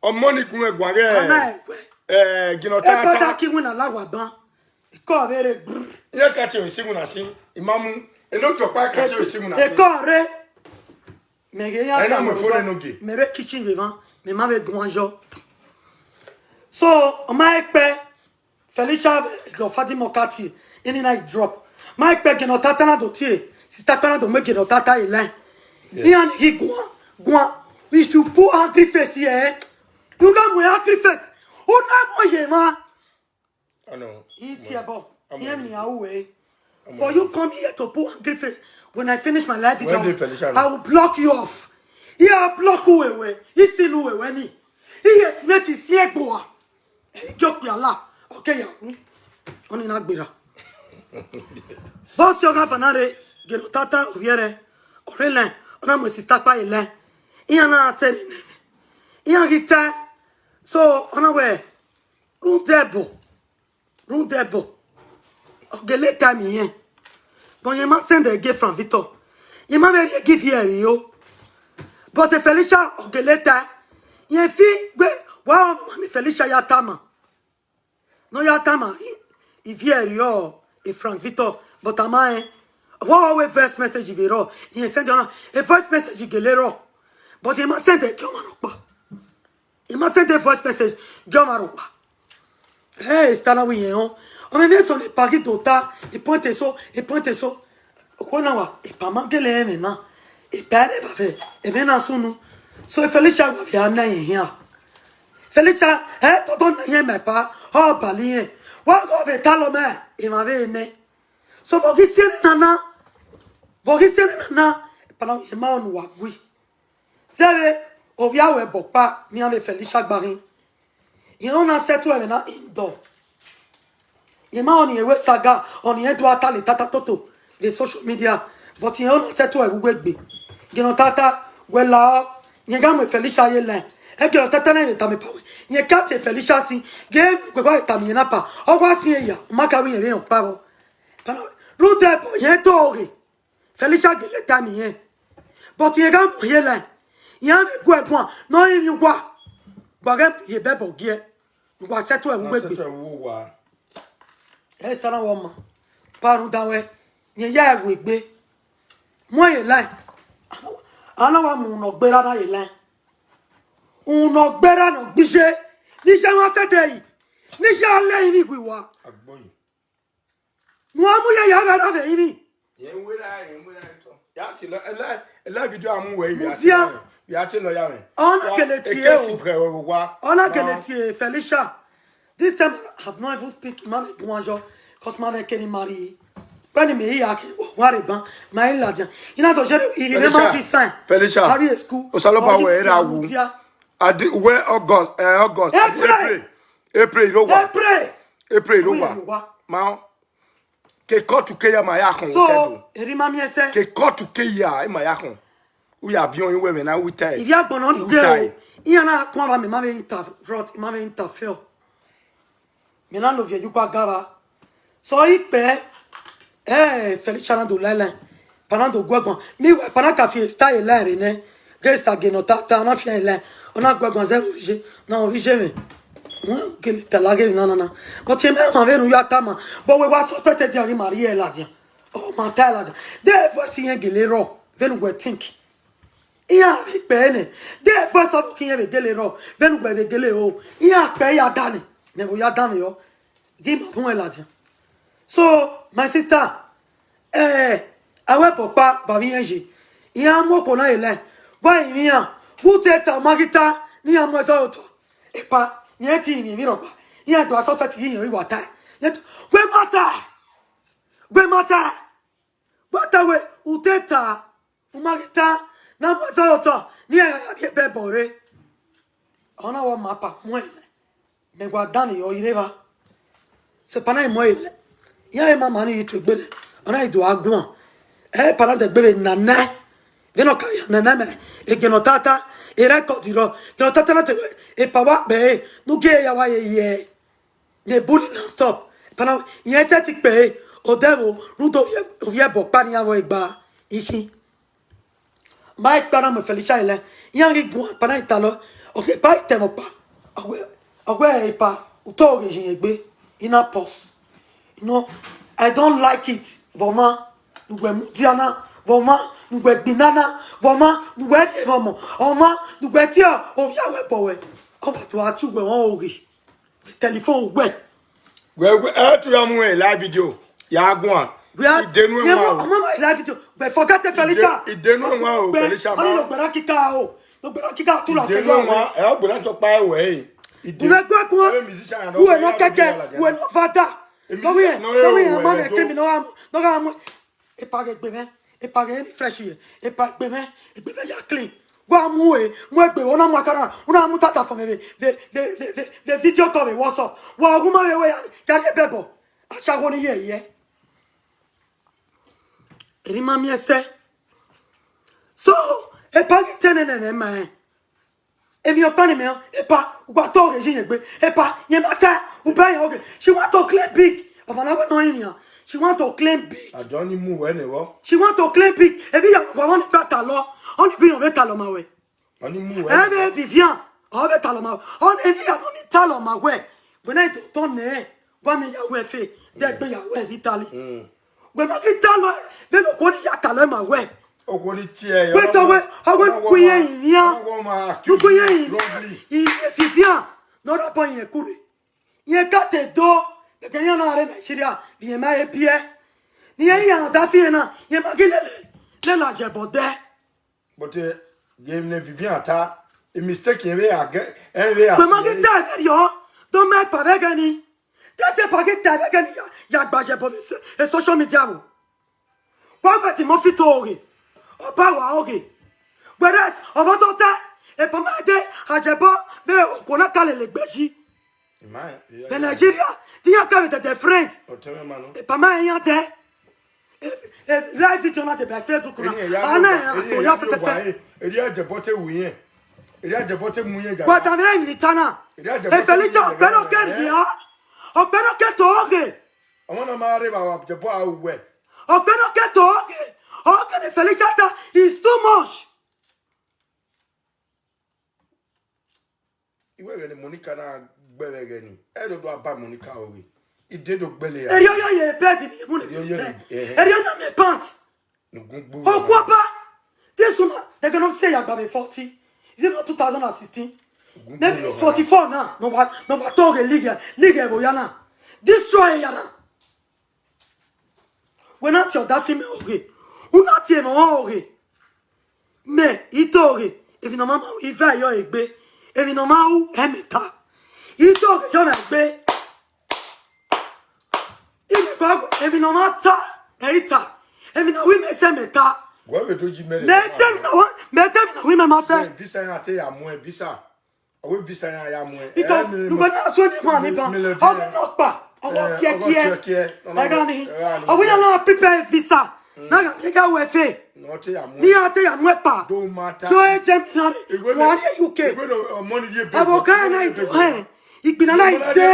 Ọmọ ni kun ẹ guan gẹ. Ana ẹwẹ. Eh, gino ta ta. Ebada ki wina la wa ban. Ekọ vbe re gbr. Iye ka tie isi wina si. Imamu. Eno tọkpa ka tie isi wina si. Ekọ re. Mẹ ghe ya. Ẹ na ta mu phone nọ ge. Mẹ rre kitchen vbe mwa, mẹ ma vbe guan yọ. So, ọ ma kpẹ, Felicia vbe godfather mọ ka tie, ini na i drop. Ma kpẹ gene ọtata na do tie, sister kpa na do mu gene ọtata ye line. Yes. Iran ghi guan, guan. If you put angry face here, eh? You no mu angry face. You no mu ye ma. Ano. He tie ball. Hear me, I will. For you come here to put angry face. When I finish my live video, I will block you off. He a block you away. He see you away ni. He is not his egboa. He joke with Allah. Okay, ya. Oni na gbera. Boss, you have another. Gero tata oviere. Orele. Ona mo sister pa ile. Iyan na tell him. Iyan gita. So, ona we. Run devil. Run devil. Ọ gele ta mi yẹn. But yẹn ma send ẹre gie Frank Victor. Yẹn ma vbe rhie give here yo. But Felicia ọ gele ta. Yẹn fi gbe wa ọmọ ni Felicia ya tama. No ya tama. Ivie ẹre ọ e Frank Victor. But ama ẹn. Wa wa we voice message vbe rọ. Yẹn send ọna. E voice message gele rọ. But yẹn ma send ẹre gie ọmwa nọkpa. I ma send a voice message, gie ọmwa rhọkpa. Hey, Stana wi yẹn họn. Ọ mẹ miẹn sọ ne epa ghi do ta, e point eso, e point eso. Okhuo na wa, epa ma gele ẹmwẹ na. Epa ẹre evbavẹ, ẹmwẹ na sunu. So Felicia wa vbe a na ẹn hian. Felicia, ẹ tọtọ na yẹn ma epa, ọ bali yẹn. Wa gọ vbe talọ mẹ, emwa vbe nẹ. So vbe ọ ghi si ẹre nana, vbe ọ ghi si ẹre nana, epa na wi yẹn ma ọnu wa gui. Zẹvbe ovbi aro ẹbọ ọkpa ne iran vbe Felicia gba khin. Irẹn ọna settle ẹmwẹ na indoor. Irẹn ma ọni irẹn wẹ saga, ọni irẹn do a ta le tata toto vbe social media. But irẹn ọna settle ẹvbo uwu egbe. Gẹnẹ tata, wẹ la ọ, irẹn gha mu Felicia ye line. Ẹgẹrẹ tata na vbe tama pa wẹ. Irẹn ka te Felicia sin, ghe wẹ gha tama irẹn na pa. Ọ wa sin eya, ọ ma ka wẹ irẹn vbe rẹn ọkpa vbọ. Rhunmwuda ẹbọ, irẹn do ghe. Felicia gele tama irẹn. But irẹn gha mu ye line. Iran vbe gu ẹre guan ne ọ rinmwian uwa. Wa ghẹ mu ye bẹbọ gie. Wa settle ẹvbo uwu egbe. Settle ẹvbo uwu uwa. Esther na wa ma. Pa rhunmwuda wẹ, irẹn ya ẹvbo egbe. Mu ẹre ye line. A na wa mu unu ne ọ gberra na ye line. Unu ne ọ gberra ne ọ gbe iye. Ne iye mwa sẹdẹ yi. Ne iye a lẹ rinmwian uwa. Agboyi. Ne uwa mu ye ya vbe ra vbe rinmwian. Irẹn wẹ ra, irẹn wẹ ra tọ. Ya te lọ, ẹlẹ, ẹlẹ video a mu wẹ, ya te Mudia. Lọ, ya te lọ ya mwẹ. Ọ na Wa, kele tie ekesi o. Brẹ wẹ wa. Ọ na Ma. Kele tie Felicia. This time I have not even speak. Ma vbe guan yọ, 'cause ma vbe kele marry. When me ya ke wa re ban, ma i ladian. Ina to jere, i ne ma Felicia, fi sign. Felicia. Ari school. Osalọba Ọ yi wẹ era wu. Mudia. Adi, wẹ August, eh, August, April. April. April, iro wa. April. April, iro April, wa. Iro wa. Ma, ke court ke ya ma ya khọn So, hotel o. Eri ma miẹn sẹ. Ke court ke ya, e ma ya khọn. U ya biọn iwẹ vbe na, u ta ẹre. Ivbi agbọn nọ ni U ghe ta o. Ẹre. Iran na khuan vba mẹ, ma vbe interrupt, ma vbe interfere. Mẹ na lovbiẹ ye ukua gava. So ikpẹ, eh, Felicia na do lae lae. Panado guẹguan. Meanwhile, Panaka fi style lae rre nẹ. Ghe sa ghe ne ọ ta, ta, ọ na fi ẹre lae. Ọ na guẹguan zẹ vbe oviye. Na oviye mwẹ. Wẹ gele ta la ghe na na na. But emẹ ma vbene u ya ta ma. But wẹ wa suspect dia ghi ma rhie ladian. Ọ ma ta ladian. De voice iyẹn gele rrọọ. Vbene uwẹ think. Iran vbe kpẹ nẹ, de ẹfe sọvbọ khian vbe gele rrọọ, vbene uwẹ vbe gele ro, iran kpẹ ya danmwẹ, mẹ vbe ya danmwẹ yọ, ghi ma bun ẹn ladian. So, my sister, eh, a wẹ bọ ọkpa ba vbe irẹn ye, iran mu okhuo na ye lẹ, wa rinmwian, vbe u te ta, u ma ghi ta, ne iran mu ẹzọ ye otọ, epa, rẹn te rinmwian emwi rhọkpa, iran do a suspect ghi rẹn ọre wa ta, rẹn te, wẹ ma ta, wẹ ma ta. Wa ta wẹ, u te ta, u ma ghi ta, ne a mu ẹzọ ye otọ, ne iran gha ya rhie bẹbọ rre. Ọ na wẹ ọ ma pa mu ẹn, mẹ wa danmwẹ yọ ire evba. Sẹ epa na i mu ẹn lẹ, iran ma ma ni ye tuegbe nẹ, ọ na i do a guan. Ẹ epa na dẹgbe vbe nana, vbene ọ ka ya nana mẹ, egbe ne ọ ta ta, e record rrọọ, egbe ne ọ ta ta na te wẹ, epa wa kpẹ ẹre, ne u gie ya wa ye yẹ. Ne bully na stop. Pana, irẹn sẹtin kpẹre, odẹ vbo, rhunmwuda ovbi ẹbọ ọkpa ne iran vbe gba ikhin. Ma i kpa na mu Felicia lẹ, iran ghi guan, pana i talọ, ọ ghi kpa i tẹmwẹ ọkpa, ọ wẹ, ọ wẹ epa, u tọ ghe yin egbe, I na pause. No, I don't like it, vbe ọmwa ne uwẹ mudia na, vbe ọmwa ne uwẹ gbinna na, vbe ọmwa ne uwẹ rhie vbe ọmọ, ọmwa ne uwẹ tie ovbi ẹbọ wẹ, ọ wa do a tie uwẹ ọnrẹn oghe. Telephone wẹ. Wẹ, wẹ, ẹ tu ya mu ẹ live video. Ya guan. Wẹ, idenu ẹ wa o. Ọmọ ma live video. But forget the Felicia. Idenu ẹ wa o, Felicia ma. Ọni lo gbẹra kika o. Lo gbẹra kika tu la se yo. Idenu ẹ wa, ẹ gbẹra to pa ẹ wẹ. Idenu. Uwe gbe kun. Ẹ musician na. Uwe no kẹkẹ, uwe no fada. No we, no we man e criminal am. No ga am. Epa ghe gbe mwẹ, epa ghe refresh ye, epa gbe mwẹ, egbe mwẹ ya clean. Wa mu e, mu egbe, u na mu akara, u na mu tata fọ mwẹ vbe, vbe, vbe video call vbe WhatsApp. Wa gu ma vbe wẹ ya, ya rhie bẹbọ. Acha wo ni ye ye. Eri ma miẹn sẹ. So, epa ghi te nene ma rẹn. Emwi ọkpa ni mẹ rẹn, epa, uwa tọ ghe ye egbe, epa, yẹn ma ta, u bẹ yẹn oghe. She want to claim big. Ọmọ na wẹ nọ yin nian. She want to claim big. Adọ ni mu wẹ nẹ vbọ. She want to claim big. Ebi ya wa ni gba talọ. Ọni bi yẹn vbe talọ ma wẹ. Ọni mu wẹ. Ẹ vbe Vivian, ọ vbe talọ ma wẹ. Ọni ebi ya ni talọ ma wẹ. Wẹ na do tọ nẹ. Wa mi ya wẹ fe, de gbe ya wẹ vbe Italy. Mm. Wẹ ma ghi talọ, vbene okhuo ni ya talọ ma wẹ. Okhuo ni tie ya. Wẹ tọ wẹ, ọ wẹ nu ku ye yin nian. Nu ku ye yin nian. Iye Vivian, ne ọ ra bọ yin kurre. Yen ka te do, gẹgẹ ne iran na rre Nigeria, vbe yen ma he biẹ. Ne iran ya da fi na, yen ma ghi lele, lele ajẹbọ dẹ. But, eh, ye ne Vivian ta, a mistake yẹn vbe a gẹ, ẹ vbe a. Wẹ ma ghi ta ẹvbo rriọ, do mẹ pa vbe ẹghẹ ni. Tete pa ghi ta ẹvbo ẹghẹ ni ya, ya gba ye ẹbọ vbe se, e social media vbo. Wa gbe ti mọ fi to oghe. Ọ ba wa oghe. Whereas, ọmọ to ta, epa ma de, ajẹbọ, vbe okhuo na ka lele egbe yi. Ima, iya, Vbe iya. Nigeria, ti iran ka vbe dẹdẹ friend. Ọtẹn mwẹ ma nọ. Epa ma iran dẹ. Eh, eh, live video na te bẹ Facebook na. Eni ya Ana lo ya wa, eni ko ya ya lo fẹfẹfẹ. Wa, eh, eni ya jẹ bọte wu yẹn. Eni ya jẹ bọte mu yẹn ja. Wa da me ni ta na. Eni ya jẹ bọte Felicia mu yẹn ọgbẹn ja, no ke eh. Ria. Ọgbẹn no ke to oghe. Ọmọ na ma rre ba wa jẹ bọ a wẹ. Ọgbẹn no ke to oghe. Oghe ne Felicia ta is too much. Iwẹ ẹghẹ ne Monica na gbe vbe ẹghẹ ni, ẹ do do a ba Monica oghe. I de do gbele ya. Eri oyo ye bed ni mu ne Eri oyo te. Ye, eh. Eri oyo me pant. Nugun gbu. Okuoba. This woman, they cannot say ya gba forty. Is it not two thousand and sixteen? Nugun gbu. Maybe it's forty-four now. No wa, no wa talk a league, league ebo ya na. Destroy ya na. Wẹ na tie ọdafẹn mẹ oghe. U na tie mwẹ ọghe. Mẹ, I to ghe, emwi ne ọ ma ma ru, I va yọ egbe. Emwi ne ọ ma ru, ẹmwẹ ta. I to ghe, yọ mwẹ egbe. Imẹ gba, emwi ne ọ ma ta, ẹ I ta. Emwi ne ọ ru mẹ sẹ, mẹ ta. Wẹ vbe do ji mẹ rre. Mẹ te emwi ne ọ ru, mẹ te emwi ne ọ ru mẹ ma sẹ. Visa iran te ya muẹn, visa. Ọ wẹ visa iran ya muẹn. Because nugbe na suẹn ni ma ni ban. Ọ ghi nọ kpa, ọ ghi kiẹkiẹ. Ẹ gha ni. Ọ wẹ ya na prepare visa. Na gha gha wẹ fe. Ni a te ya muẹn kpa. Don't matter. Joe James na re. Wa re U K. Abo ka na i do hẹn. Igbinna na i de.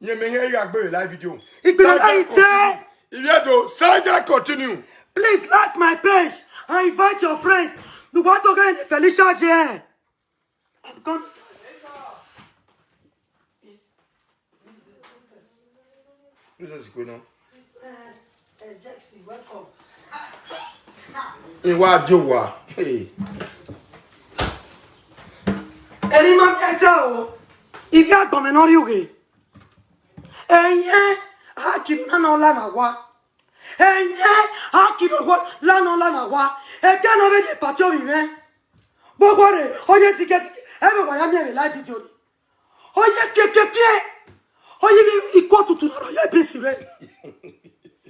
Yẹn mẹ hẹn ya gbe live video. Igbinna na i de. If you do, Saga continue. Please like my page and invite your friends. Nugbe to get Felicia here. I'm coming. Princess Ikweno. Eh, eh, Jackson, welcome. Iwa jowa. Hey. Eni ma mi ẹsẹ o. Ifi agbọn mẹ ne ọ rrie ughe. Ẹyẹn a kiri na nọ la ma wa. Ẹyẹn a kiri owa la nọ la ma wa. Ẹdẹ nọ vbe ye party ovbi mwẹ. Vbe ọgua rre, ọ ye sikẹ sikẹ. Ẹ vbe wa ya miẹn vbe live video ni. Ọ ye piẹpiẹpiẹ. Ọ ye vbe ikun otutu na rọ ye bisi rre.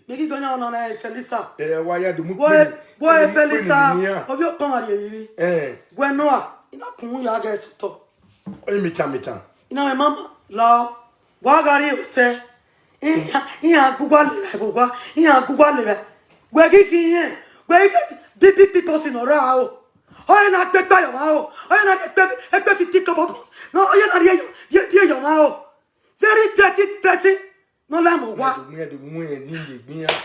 Mẹ ghi gọnyan ọna na Felisa. Ẹ wa ya do mu Wẹ, kpeni, wẹ do mu kpeni Felisa, ni ya. Ovbi ọkpọn ma rhie riri. Eh. Wẹ Noah, I na kun ya ghe sutọ. Oyi mitan mitan. I na mwẹ mama, lao. Wa gha rrie otẹ. Iran, iran gu uwa levba vbe owa, iran gu uwa levba. Wẹ ghi ghi rẹn, wẹ ghi ghe big big people si ne ọ ra o. Ọ ye na kpe ekpa ye ọmwa o, ọ ye na rhie ekpe, ekpe fifty kobo bros. No, ọ ye na rhie, rhie, rhie ye ọmwa o. Very dirty person, ne ọ la mu owa. Ẹdunmwu, ẹdunmwu, ẹ ni ye egbe iran.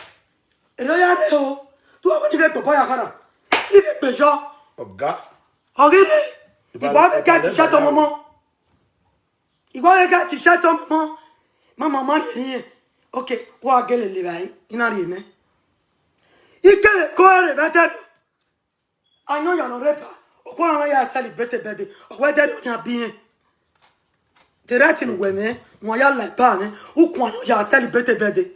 Erriọ ya rre o, tu ọghe ni vbe gbobọ ya khara. I vbe gbe yọ. Ọga. Ọ ghi rre, Iba-, iba vbe ga Ibalẹ t-shirt ọmọmọ. Iwa ghe ga t-shirt ọmọ, mama ma rhie rhie. Okay, wa gele levba ẹre, I na rhie nẹ. I kevbe ko ẹre vbe ẹdẹrriọ. Ayọn ya nọ rre ba, okhuo na ya celebrate birthday, ọ wẹ ẹdẹrriọ ọnii a biẹ. The right thing wẹ mwẹ, wa ya la eba mwẹ, ukhuo ayọn ya celebrate birthday.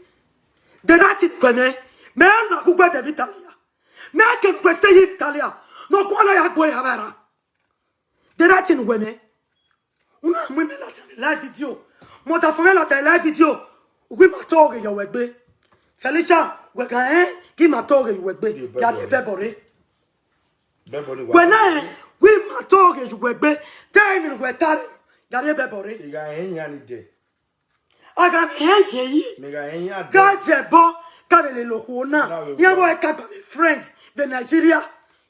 The right thing wẹ mwẹ, mẹ na gu ugbẹdẹ vbe Italia. Mẹ kene ugbẹn stay ye Italia, ne okhuo na ya gbe ya vbe ra. The right thing wẹ mwẹ. Unu a mu imẹ ladian vbe live video. Mẹ ọdafẹn mwẹ ladian live video. Uwu ima to ghe ye uwẹ egbe. Felicia, wẹ gha rẹn ghi ima to ghe ye uwẹ egbe. Ye ya rhie bẹbọ rre. Bẹbọ rre. Wẹ na rẹn, wẹ ima to ghe ye uwẹ egbe. Te emwi ne uwẹ ta rre, ya rhie bẹbọ rre. I gha rẹn iran ni dẹ. A gha vbe hẹn ye yi. Mẹ gha rẹn iran dẹ. Gha ye ẹbọ, ka vbe lele okhuo na. Na vbe iran vbe ka gba vbe friends vbe Nigeria.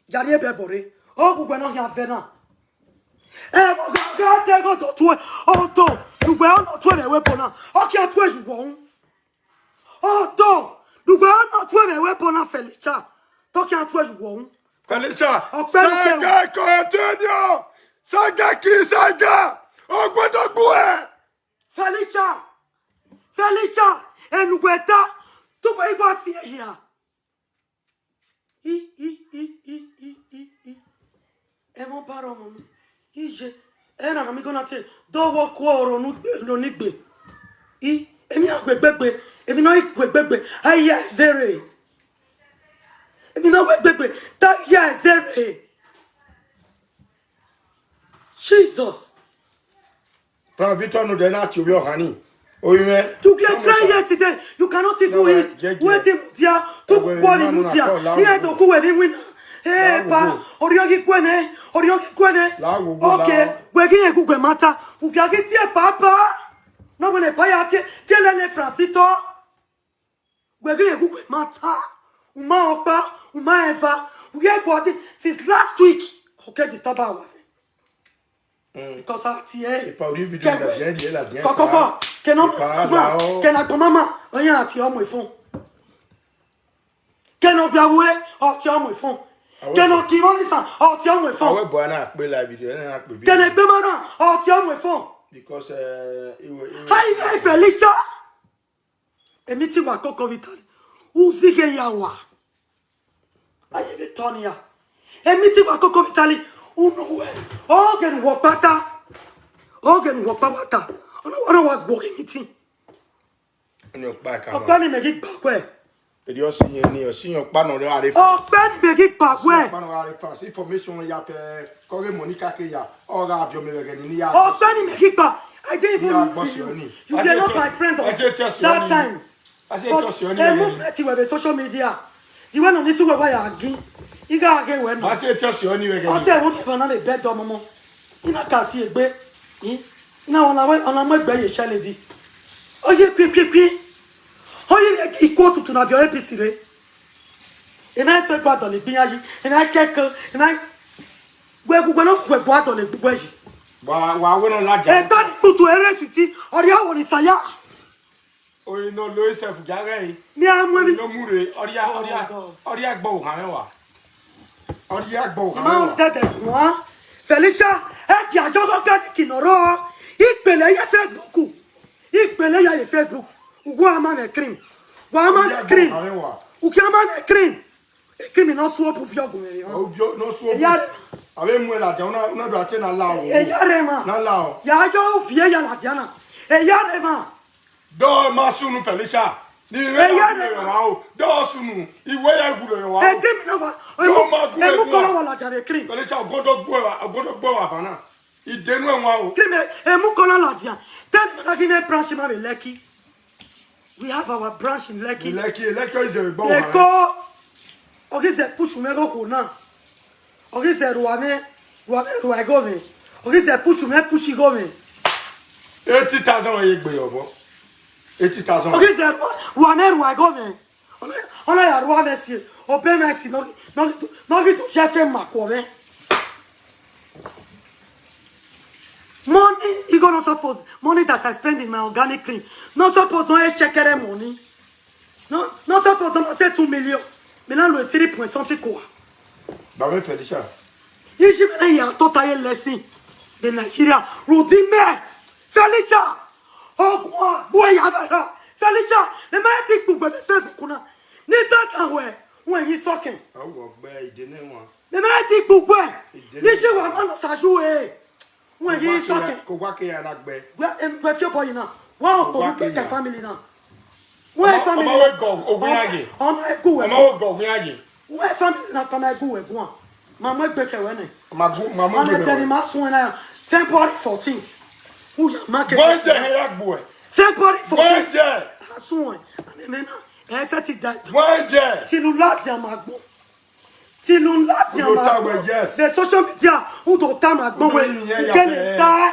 Ya rhie bẹbọ rre. Ọ gu uwẹ ne ọ khian vẹ na. Ẹmwẹ gha gha te ghe ọdọ tuẹ, ọdọ ne uwẹ ọ nọ tuẹ vbe ẹvbo na, ọ khian tuẹ ye uwẹ uhunmwu. Ọdọ ne uwẹ ọ nọ tuẹ vbe ẹvbo na Felicia, te ọ khian tuẹ ye uwẹ uhunmwẹ. Felicia, ọkpẹ ne ukpẹ Saga continue, Saga ki Saga, ọgbọdọgbuẹ. Felicia, Felicia, enu uwẹ ta, te uwẹ i wa si ehia. I, i, i, i, i, i, i. Ẹmwẹ ọba rre ọmọ mwẹ. Iye, ẹre na na mi gọna te, dọghọ kuọ oro ne ugbe, oro ne igbe. I, emwi a gu egbegbe, emwi ne ọ i gu egbegbe, a ya zere. Emwi ne ọ gu egbegbe, ta ya zere. Jesus. Frank Victor no de na ti ovbi ọhan ni. Oyi mwẹ. You were crying yesterday. You cannot even eat. Wetin mudia? Tu kua ni mudia. Ni e do ku we ni wina. Eh, pa. Orhiọn ghi kue nẹ. Orhiọn ghi kue nẹ. Okay. Wẹ ghi rẹn gu uwẹ ma ta. Ugia ghi tie papa. No wẹ ne pa ya tie, tie lele Frank Victor. Wẹ ghi rẹn gu uwẹ ma ta, u ma ọkpa, u ma eva, u ye guọdin since last week. Okay, disturb our wife. Mm. Because a tie. Ipa ori video na diẹ diẹ la diẹ. Kọkọkọ, kene ọmọ, kene agbọn mama, ọyẹn a tie ọmọ ifon. Kene ọgbia wue, ọ tie ọmọ ifon. Kene ọkirọ nisan, ọ tie ọmọ ifon. Awe bọ na kpe live video, na kpe video. Kene egbe ma na, ọ tie ọmọ ifon. Because, eh, iwe, iwe. Hi, hi, Felicia. Emiti wa koko vbe Italy, u zighe ya wa. A ye vbe tọ nia. Emiti wa koko vbe Italy, unu wẹ, oghẹ ne uwẹ ọkpa ta, oghẹ ne uwẹ ọkpa wa ta, ọ na wa guọghọ emiti. Ni ọkpa ka ọkpa ni mẹ ghi gba wẹ. Eri ọsi yẹn ni, ọsi yẹn ọkpa nọ rre gha rre France. Ọkpẹ ni mẹ ghi kpa wẹ. Ọkpa nọ gha rre France. Information ya fẹ, kọghe Monica ke ya, ọ gha viọ mẹ vbe ẹghẹ ni ya. Ọkpẹ ni mẹ ghi kpa. I didn't even know you. You were not my friend of that time. But emu mẹ ti wẹ vbe social media. Iwẹ nọ ni si wẹ wa ya gi. I gha ghe wẹ nọ. Ma se tọ si ọni vbe ẹghẹ ni. Ọ sẹ ẹvbo ni ẹvbo na vbe bẹdẹ ọmọmọ. I na ka si egbe. I na ọna wẹ, ọna mu egbe ye share lady. Ọ ye kpie kpie kpie. Ọ ye equal to to na viọ A P C rre. Ena eso egbe adọlegbe iran yi, ena kẹkẹ, ena wẹ gu wẹ nọ wẹ gu adọlegbe uwẹ yi. Wa, wa wẹ nọ ladian. Egbe ni kputu ere siti, ọ rhie awọ ni saya. Oyi nọ lo isẹf gia ghẹ ẹre. Mi a mu emwi. Oyi nọ mu rre, ọ rhie, ọ rhie, ọ rhie agbọ ohan mwẹ wa. Ọ rhie agbọ ohan mwẹ wa. Ima dẹdẹ wan. Felicia, ẹ gie a jọ gha organic nọ rrọọ. I kpele ye Facebook. I kpele ya ye Facebook. Uwa ma mwẹ cream. Wa ma mwẹ cream. Ukia ma mwẹ cream. Cream nọ suọ bu viọ gu mwẹ vbe. Ọ viọ nọ suọ bu. Eya rre. Avbe mu ẹre ladian, una, una do a te na la o. Eya rre ma. Na la o. Ya yo uvie ya ladian na. Eya rre ma. Dọ ma sunu Felicia. Ni vbe ya gu mwẹ wa o. Dọ sunu. Iwe ya gu mwẹ wa o. Cream na wa. Dọ ma gu mwẹ. Emu kọlọ wa ladian vbe cream. Felicia, ogodo gbe wa, ogodo gbe wa vana. Idenu ẹwaẹn o. Cream, emu kọlọ ladian. Tell me that give me branch ma vbe Lekki. We have our branch in Lekki. Lekki, Lekki is a big one. Eko. Ọ ghi zẹ push mwẹ ghe okhuo na. Ọ ghi zẹ rua mwẹ, rua mwẹ rua igho mwẹ. Ọ ghi zẹ push mwẹ push igho mwẹ. Eighty thousand ye egbe yọ vbọ. Eighty thousand. Ọ ghi zẹ rua, rua mwẹ rua igho mwẹ. Ọ na, ọ na ya rua mwẹ si, obọ mwẹ si, nọ ghi, nọ ghi, nọ ghi do ye fe ma kuọ mwẹ. Money, igho no suppose, money that I spend in my organic cream, no suppose no shekere money. No, no suppose no say two million. Me na lo three point something kua. Ba mwẹ Felicia. Iji me na ya tota ye lesson. The Nigeria, rudi me. Felicia. Ogun a, bu ya vera. Felicia, me ma ti kpugbe vbe Facebook na. Ni sa sa wẹ, wẹ yi sọkẹn. Awọ gbe ide ne wan. Me ma ti kpugbe. Ni se wa ma nọ sa ju e. Wẹ yi sọkẹn. Ko wa ke ya na gbe. Wẹ, em, wẹ fi obọ yi na. Wa okponu gbe ke family na. Wẹ family. Ọma wẹ gọ, ogun ya ye. Ọma egu wẹ. Ọma wẹ gọ, ogun ya ye. Wẹ family na kpama egu wẹ guan. Ma mu egbe kẹ wẹ nẹ. Ma gu, ma mu egbe kẹ wẹ. Ọnẹ tẹni ma sun na February fourteenth. U ya ma ke. Wọ́n jẹ́ ẹ̀yà gbọ́ ẹ̀. February fourteenth. Wọ́n jẹ́. A sun ẹ̀. Àmì mẹ́nà. Ẹ ṣe ti da. Wọ́n jẹ́. Till u ladian ma gbọn. Till u ladian ma gbọn. Udo ta wẹ, yes. The social media, udo ta ma gbọn wẹ. Udo yin yẹn ya. Ugele ta.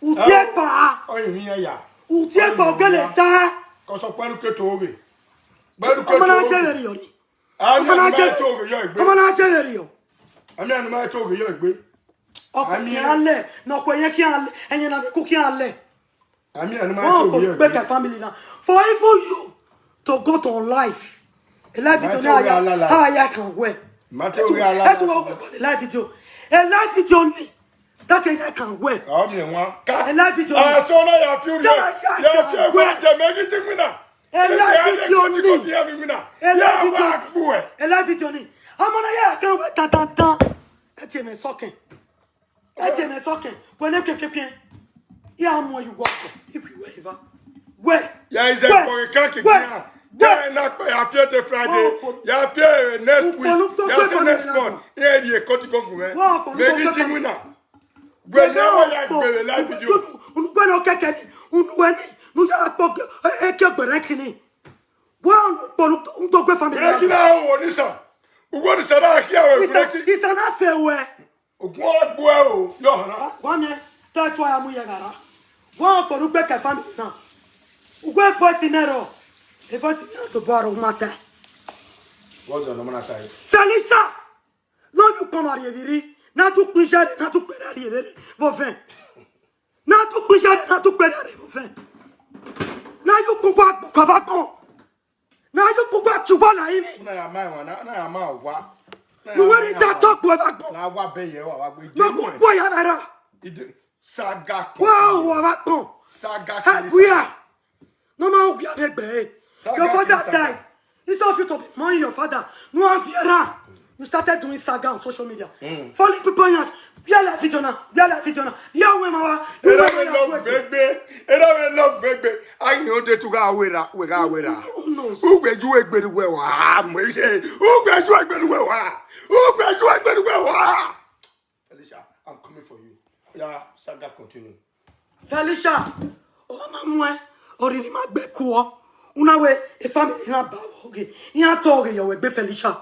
Utie pa. Oyin yin yẹn ya. Utie pa ugele ta. Kọsọ pẹlu ke to ghe. Pẹlu ke to ghe. Ọmọ na jẹ vbe rriọ ri. Ami anu ma to ghe yọ egbe. Ọmọ na jẹ vbe rriọ. Ami anu ma to ghe yọ egbe. Ọkọ khian lẹ, ne ọkọ ẹyẹn khian lẹ, ẹyẹn na vbe ku khian lẹ. Ami anu ma to ghe yọ egbe. One of the family now. For even you to go to life. A live video na ya, ha ya kan wẹ. Ma to ghe alala. Etu wa wẹ a live video. A live video ni. Take ya kan wẹ. A mi wan. A live video ni. A so na ya fi uri. Ya fi wẹ je me yi ti mina. A live video ni. A live video. A live video ni. Ọmọ na ya kan wẹ tan tan tan. Ẹ tie mẹ sọkẹn. Ẹ tie mẹ sọkẹn. Wẹ ne kẹkẹkẹ. Ya mu ẹ yu wọ. Ibi wẹ iva. Wẹ. Ya ize ko ka ke ya. Wẹ na pe ya pie the Friday. Ya pie next week. Ya pie next month. Ye ri e ko ti go gu me. Me yi ti mu na. Gbe ne wa ya gbe live video. Unu gbe no keke ni. Unu we ni. Nu ya po eke gbere kini. Wa unu po nu to gbe family. Breaking out, Onisa. Ugo ni sara akhia we breaking. Isa na fe we. Ogun agbo ẹ o, yọ hana. Wa mẹ, te ẹtuẹ ya mu ye gha ra. Wa kpọnọ ugbe ke family na. Ugo e voice nẹ rọ. E voice nẹ to bọ aro ma ta. What's your normal time? Felicia. No you come out here, Viri. Na tu kpinjare, na tu kpera here, Viri. Bo ven. Na tu kpinjare, na tu kpera here, bo ven. Na you kpukpa kpukpa va kọn. Na yo kpukpa tuwa la imi. Na ya ma wa, na, na ya ma wa. Ne uwẹ ni da tọ kpo eva gbọn. Na wa bẹ ye wa, wa gbe. No kpukpa ya na ra. Ide saga ko. Wa wa va kpọn. Saga ko. Hey, we are. No man, we are big. Your father died. Instead of you to be mourning your father, no one fear. You started doing saga on social media. Falling people in your Where live video na? Where live video na? Ye wẹ ma wa. Erha mwẹ love vbe egbe. Erha mwẹ love vbe egbe. A ghi rhunmwuda etu gha werra, wẹ gha werra. Who knows? Uwẹ ju egbe ne uwẹ wa. Uwẹ ju egbe ne uwẹ wa. Uwẹ ju egbe ne uwẹ wa. Felicia, I'm coming for you. Yeah, saga continue. Felicia, ọ ma muẹn, ọ rhirhi ma gbe kuọ. Una wẹ, e family na ba vbe ọghe. Iran tọ ọghe yọ wẹ gbe Felicia.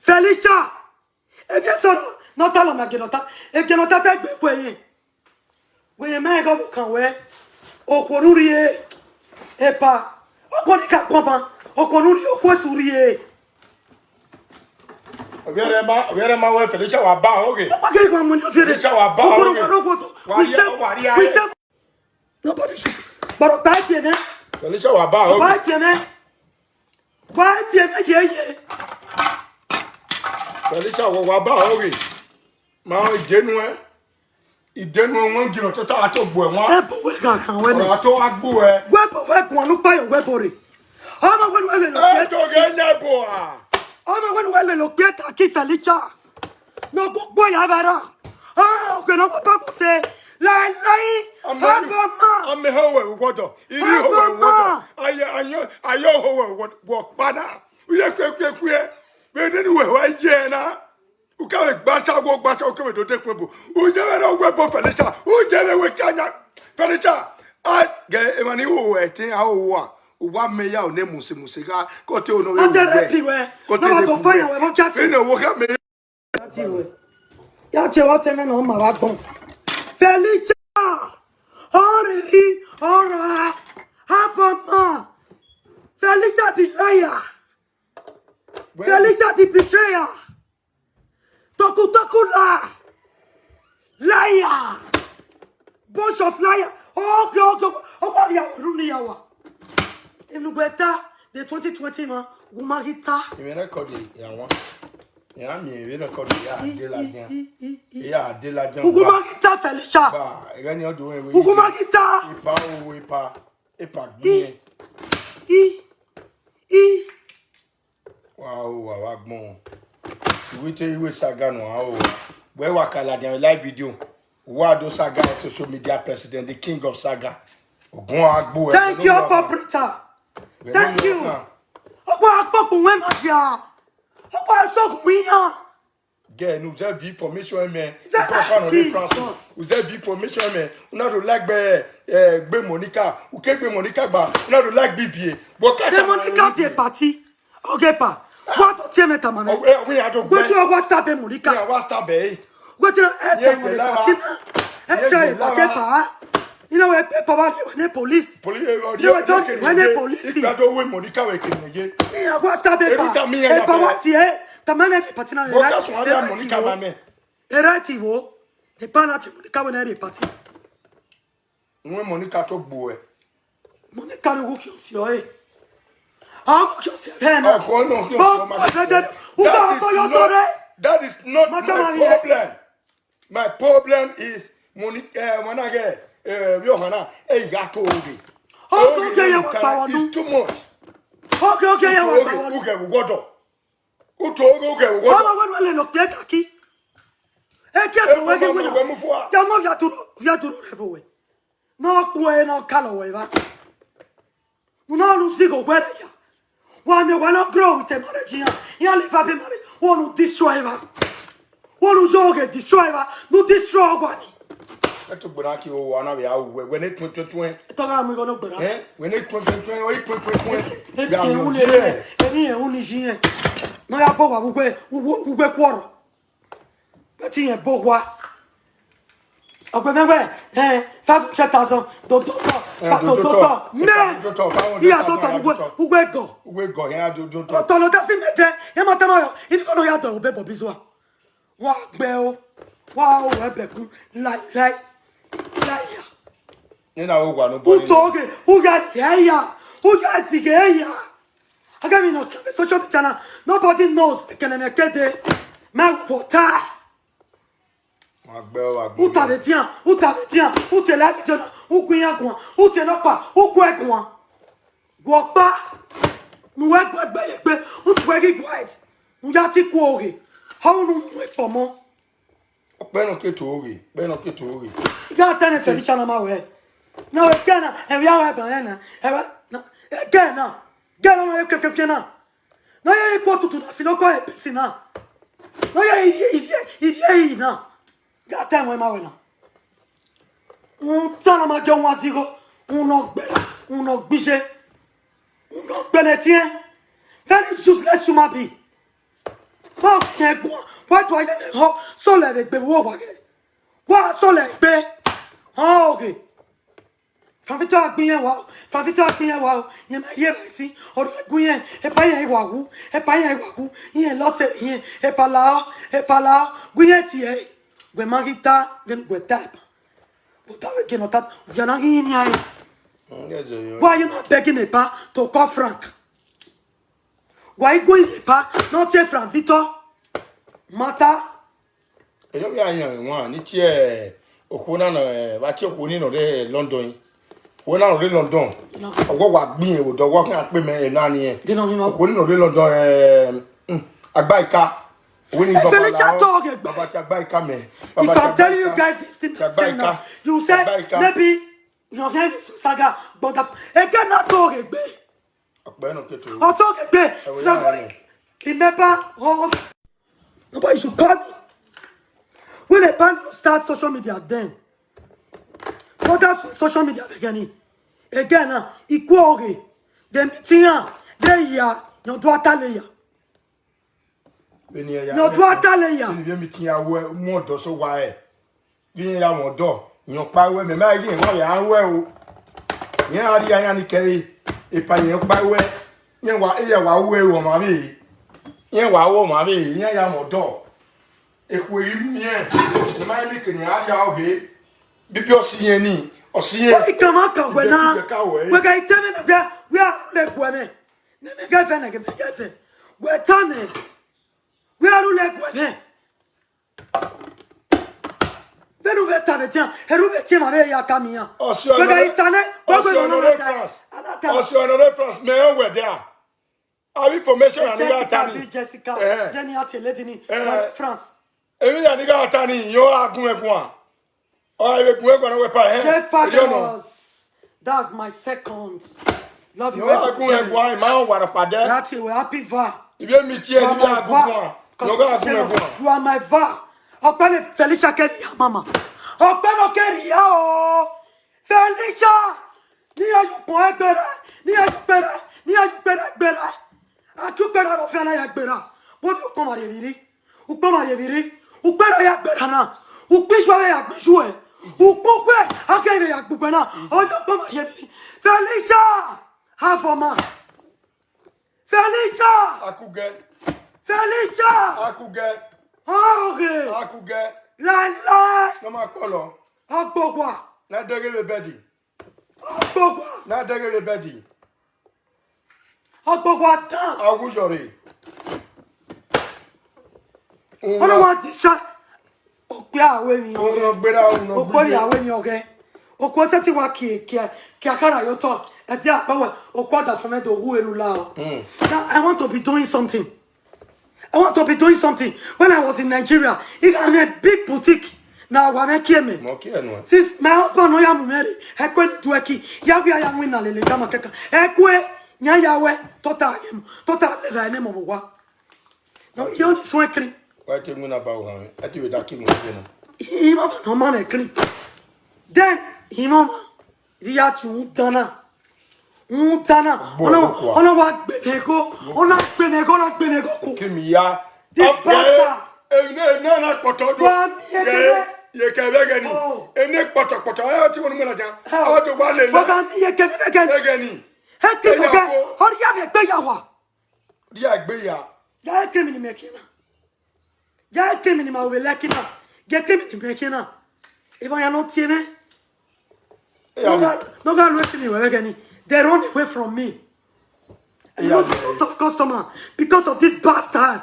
Felicia, Evbiesọrọ ne ọ talọ ma egie ne ọ ta, egie ne ọ ta ta egbe kue ye. Wẹ ye ma ẹghẹ ọvbokhan wẹ, okhuo ne u rhie epa, okhuo ni ka guan ban, okhuo ne u rhie okhuo esu rhie. Ovbi ẹre ma, ovbi ẹre ma wẹ Felicia wa ba oghe. Ọkpa ke gua mu ni ọfi ẹre. Felicia wa ba oghe. Okhuo ne wa rhie, wa rhie. Nobody should. But ọkpa tie nẹ. Felicia wa ba oghe. Ọkpa tie nẹ. Wa tie nẹ ye ye. Felicia wa, wa ba oghe. Ma idenu ẹ. Idenu ẹ wọn giro tota a to gbuẹ wan. Ebo wẹ gha khan wẹ nẹ. Ọra to wa gbuẹ. Wẹ bo wẹ guan ne u kpa ye wẹ bo rre. Ọmọ wẹ ne uwẹ lele okpia. Ẹ to ghe ne ebo a. Ọmọ wẹ ne uwẹ lele okpia ta ki Felicia. Ne ọ gu gbuẹ ya vbe ra. Ah, okay, no papa mo se. Lai lai. Ame, have a man. Ame ho wẹ wọdọ. Iri ho wẹ wọdọ. Aye, aye, aye ho wẹ wọdọ. Wọ kpa na. Uye kue kue kue. Vbe ne ni wẹ wa ye na. U ka vbe gbacha, wo gbacha, u ke vbe do de kpebo. U ye vbe rọ wẹ bo Felicia, u ye vbe wẹ cha nya. Felicia, a gẹ emwa ni ho ẹtin a ho wa. U wa mẹ ya one muse muse gha, ko te ono vbe. A te wẹ. Rẹpi wẹ. Ko te no wa rẹpi to fire wẹ. Wẹ mo cha se. Ene wo kha mẹ. Ya tie wẹ. Ya tie wẹ te mẹ no ma wa gbọn. Felicia, ọ rhirhi, ọ ra, have a man. Felicia the liar. Felicia the betrayer. Toku toku la. Liar. Bunch of liar. Okay, okay. Ọ wa ya ru ni ya wa. Inu gbeta the twenty twenty man, u ma ghi ta. Ime record ya wan. Ya mi ime record ya de la dia. Ya de la dia. U ma ghi ta Felicia. Ba, ega ni ọdọ we. U ma ghi ta. Ipa o, ipa. Ipa gbe. I, i, i. Wa ho wa wa gbọn. Iwete iwe saga nọ a ho wa. Wẹ wa ka ladian live video. Wa do saga social media president, the king of saga. Ogun agbo ẹ. Thank you, Pop Rita. Thank you. Ọkpa akpọkpọ wẹ ma dia. Ọkpa sọkun iyan. Gẹ ne u zẹ vbe information ẹmẹ. Zẹ, ah, Jesus. U zẹ vbe information ẹmẹ. Una do like gbe, eh, gbe Monica. U ke gbe Monica gba. Una do like gbe ivie. But ka be Monica tie party. Oge pa. Wa to tie mẹ tama mẹ. Ọ, eh, we ya do gbe. Wẹ tu wa stab Monica. We ya wa stab ẹ. Wẹ tu e tama mẹ party na. E try party pa. You know, we pay power, we need police. Police, eh, oh, you know, we don't, we need police. If you don't win Monica, we can ye. Yeah, what's that paper? Every time me and paper, what here? The man every party now. What that's one Monica, my man. Erati wo. E pa na ti Monica we na re party. Wẹ Monica to gbo ẹ. Monica ni wo ki o si o e. A wo ki o si ẹ na. Ọkọ náà kí o sọ ma. That is not, that is not my problem. My problem is money, eh, when I get, eh, we ohana, eh, ya to oge. Okay, okay, yeah, what I want is too much. Okay, okay, yeah, what I want. Uge, uge, uge, uge, uge. Ọmọ wẹn wẹn lẹ lọ pẹ kaki. Eke ko wẹ ke wẹ na. Ya mo via turu, via turu rẹ fo wẹ. No kue no kalo wẹ va. Una nu zigho wẹ ya. Wa miẹn wa no grow with a marriage yan. Yan live happy marriage. Wa nu destroy va. Wa nu yo ge destroy va. Nu destroy wa ni. Eto gbera ki o wa na vbe a wẹ, wẹ ne tuẹn tuẹn tuẹn. Eto gha mu igho no gbera. Eh? Wẹ ne tuẹn tuẹn tuẹn, o i tuẹn tuẹn tuẹn. Emi e wu ni, emi e wu ni ji yẹn. No ya bọ wa ugbe, ugbe, ugbe kuọrọ. Bẹti yẹn bọ wa. Ọgbẹmẹ wẹ, eh, five hundred thousand, do do do, pa do do do. Mẹ, iya do do ugbe, ugbe gọ. Ugbe gọ, ya do do do. Ọtọ no da fi mẹ dẹ, ẹ ma tama yọ, ini kono ya do ube bọ bizua. Wa gbẹ o, wa o wẹ bẹkun, lai lai, lai ya. Nena o wa no body. Uto oge, uya ya ya, uya zige ya. Aga mi no social media na, nobody knows. Ekene me kede, me water. Wa gbe, wa gbe. Uta vbe tian, uta vbe tian, utie live video na, ugu iran guan, utie nọkpa, ugu ẹguan. Wọ kpa, nu wẹ gu egbe ye egbe, utu wẹ ghi guide, nu ya ti ku oghe. How nu mu ekpọ mọ? Kpẹ nọ ke to ghe, kpẹ nọ ke to ghe. I gha tama Felicia na ma wẹ. Na wẹ kẹ na, ẹvbi a wẹ ban na. Ẹvbi na, kẹ na. Kẹ na, na ye kẹkẹkẹ na. Na ye ikun otutu na fi nọ kọ A P C na. Na ye ivie, ivie, ivie na. I gha tama ẹn ma wẹ na. Unta na ma jẹ wan zigho, unọ gbera, unọ gbije, unọ gbẹlẹtiẹn. Very useless human being. Wa khian guan, wa do a ye mwẹ họ, sọlẹ vbe egbe vbe uwu owa ghe. Wa sọlẹ egbe. Họn oghe. Franvito a gbẹn iran wa o, Franvito a gbẹn iran wa o, rẹn ma ye evba ẹse, ọ do gu iran, epa iran i wa wu, epa iran i wa wu, iran lọse iran, epa lao, epa lao, gu iran tie ẹre, wẹ ma ghi ta, vbene uwẹ ta epa. Vbe ọta vbe gie ne ọ ta, uwẹ na ghi yin iran ẹre. Wa ye ma bẹgin epa to call Frank. Wa i gu iran epa, ne ọ tie Franvito, ma ta. Erriọ vbe a yan wan ni tie okhuo na nọ, eh, vbe a tie okhuo ni nọ rre London. Okhuo na nọ rre London. Ọwọ wa gbe irẹn vbe odẹ, ọwọ khian kpe mẹ ena ni ẹn. Okhuo ni nọ rre London, eh, mm, Agbaika. Owẹ ni Felicia talk egbe. Baba ti Agbaika mẹ. If I'm telling you guys this thing, you say maybe your hand is saga, but again, not talk egbe. Ọkpẹ nọ ke to. Ọtọ kegbe, remember, oh, nobody should call me. When a ban start social media, then others social media begin. Again, uh, ikwo oghe, they meet here, they here, you do a tale ya. Vbene iran ya, you do a tale ya. Vbene iran meet here, we mu ọdọ so wa ẹ. Vbe irẹn ya mwẹ ọdọ, irẹn ọkpa ruẹ, mẹ ma ghi rẹn ya ruẹ o. Irẹn gha rhie iran ni kẹre, epa irẹn ọkpa ruẹ, irẹn wa, irẹn wa ru ẹre ọmwa vbe, irẹn wa ru ọmwa vbe, irẹn ya mwẹ ọdọ. Ekhue i ru irẹn, mẹ ma rẹn emwi kene iran ya ọghe, bibi ọse irẹn ni, ọse irẹn. Wẹ i kama ka wẹ na, wẹ gha i tẹ mwẹ na, wẹ a rhie guẹ mwẹ, ne mẹ ghẹ vẹ na, mẹ ghẹ vẹ, wẹ ta nẹ, wẹ a rhie guẹ mwẹ. Vbene u vbe ta vbe tian, erha u vbe tie ma vbe ya ka miẹn iran. Ọsiọnọ, wẹ gha i ta nẹ, wẹ gha ọsiọnọ rre France. Ọsiọnọ rre France, mẹ rẹn wẹ dia. Avbe information na ni gha ta ni. Jessica, Jessica, Jenny ati lady ni, eh, France. Emwi ya ni gha ta ni, yo a gun ẹguan. Ọ vbe gun ẹguan na wẹ pa, eh. That's my second. Love you. Yo a gun ẹguan, ma wa ra padẹ. That you happy va. Ibi emi tie ni a gun ẹguan. Yo gha gun ẹguan. You are my va. Ọkpẹ ne Felicia kẹrẹ ya mama. Ọkpẹ ne ọ kẹrẹ ya o. Felicia. Ni ya yu kpọn ẹgbẹra. Ni ya yu gbẹra. Ni ya yu gbẹra gbẹra. A ki gbẹra vbe ọfia na ya gbẹra. Wo fi ukpọn ma rhie vbe rre. Ukpọn ma rhie vbe rre. Ukpẹra ya gbẹra na. Ukpọn ijua vbe ya gbe ijue. Ukpọn ukpẹ a kẹ vbe ya gbe ukpẹ na. Ọ ya ukpọn ma rhie vbe rre. Felicia. Havọma. Felicia! Akugẹ. Felicia! Akugẹ. Ọghe. Akugẹ. Laelae. Ne ọ ma kpọlọ. Ọgbọgba. Na dẹghe vbe bẹdi. Ọgbọgba. Na dẹghe vbe bẹdi. Ọgbọgba dan. Awuyọre. Ọna wa disa. Okpia aro emwi ọghẹ. Okpia aro emwi ọghẹ. Okhuo sẹtin wa kie, kie, kie akhara ye otọ. Ẹdẹ akpẹ wẹ, okhuo da fọmẹ do wu elu la o. Now, I want to be doing something. I want to be doing something. When I was in Nigeria, I had a big boutique. Now, wa mẹ kie mẹ. Since my husband no ya mu mẹ rre, ẹkue ni du ẹki, ya wi ya winna lele jama kẹkan. Ẹkue, yan ya wẹ, tota, tota leva ene mọ vbe owa. No, you only swear cream. Why take me about one? I do that king again. He mama no mama cream. Then he mama, he had to dana. Dana. Ọna, ọna wa gbe mẹ go. Ọna gbe mẹ go, ọna gbe mẹ go ko. Kimi ya. This bastard. Ene, ene na kpọtọ do. Wa mi ye kebe. Ye kebe gẹni. Ene kpọtọ kpọtọ. Ẹ ti wọnú mọ na ja. Ọ do wa lele. Wa mi ye kebe gẹni. Gẹni. He ti ko ke. Ọ ya mi gbe ya wa. Dia egbe ya. Ya cream ni mẹ kina. Ya cream ni ma wẹ lẹ kina. Ya cream ni mẹ kina. If I am not here, no ga, no ga lo cream wẹ gẹni. They run away from me. I lose a lot of customer because of this bastard.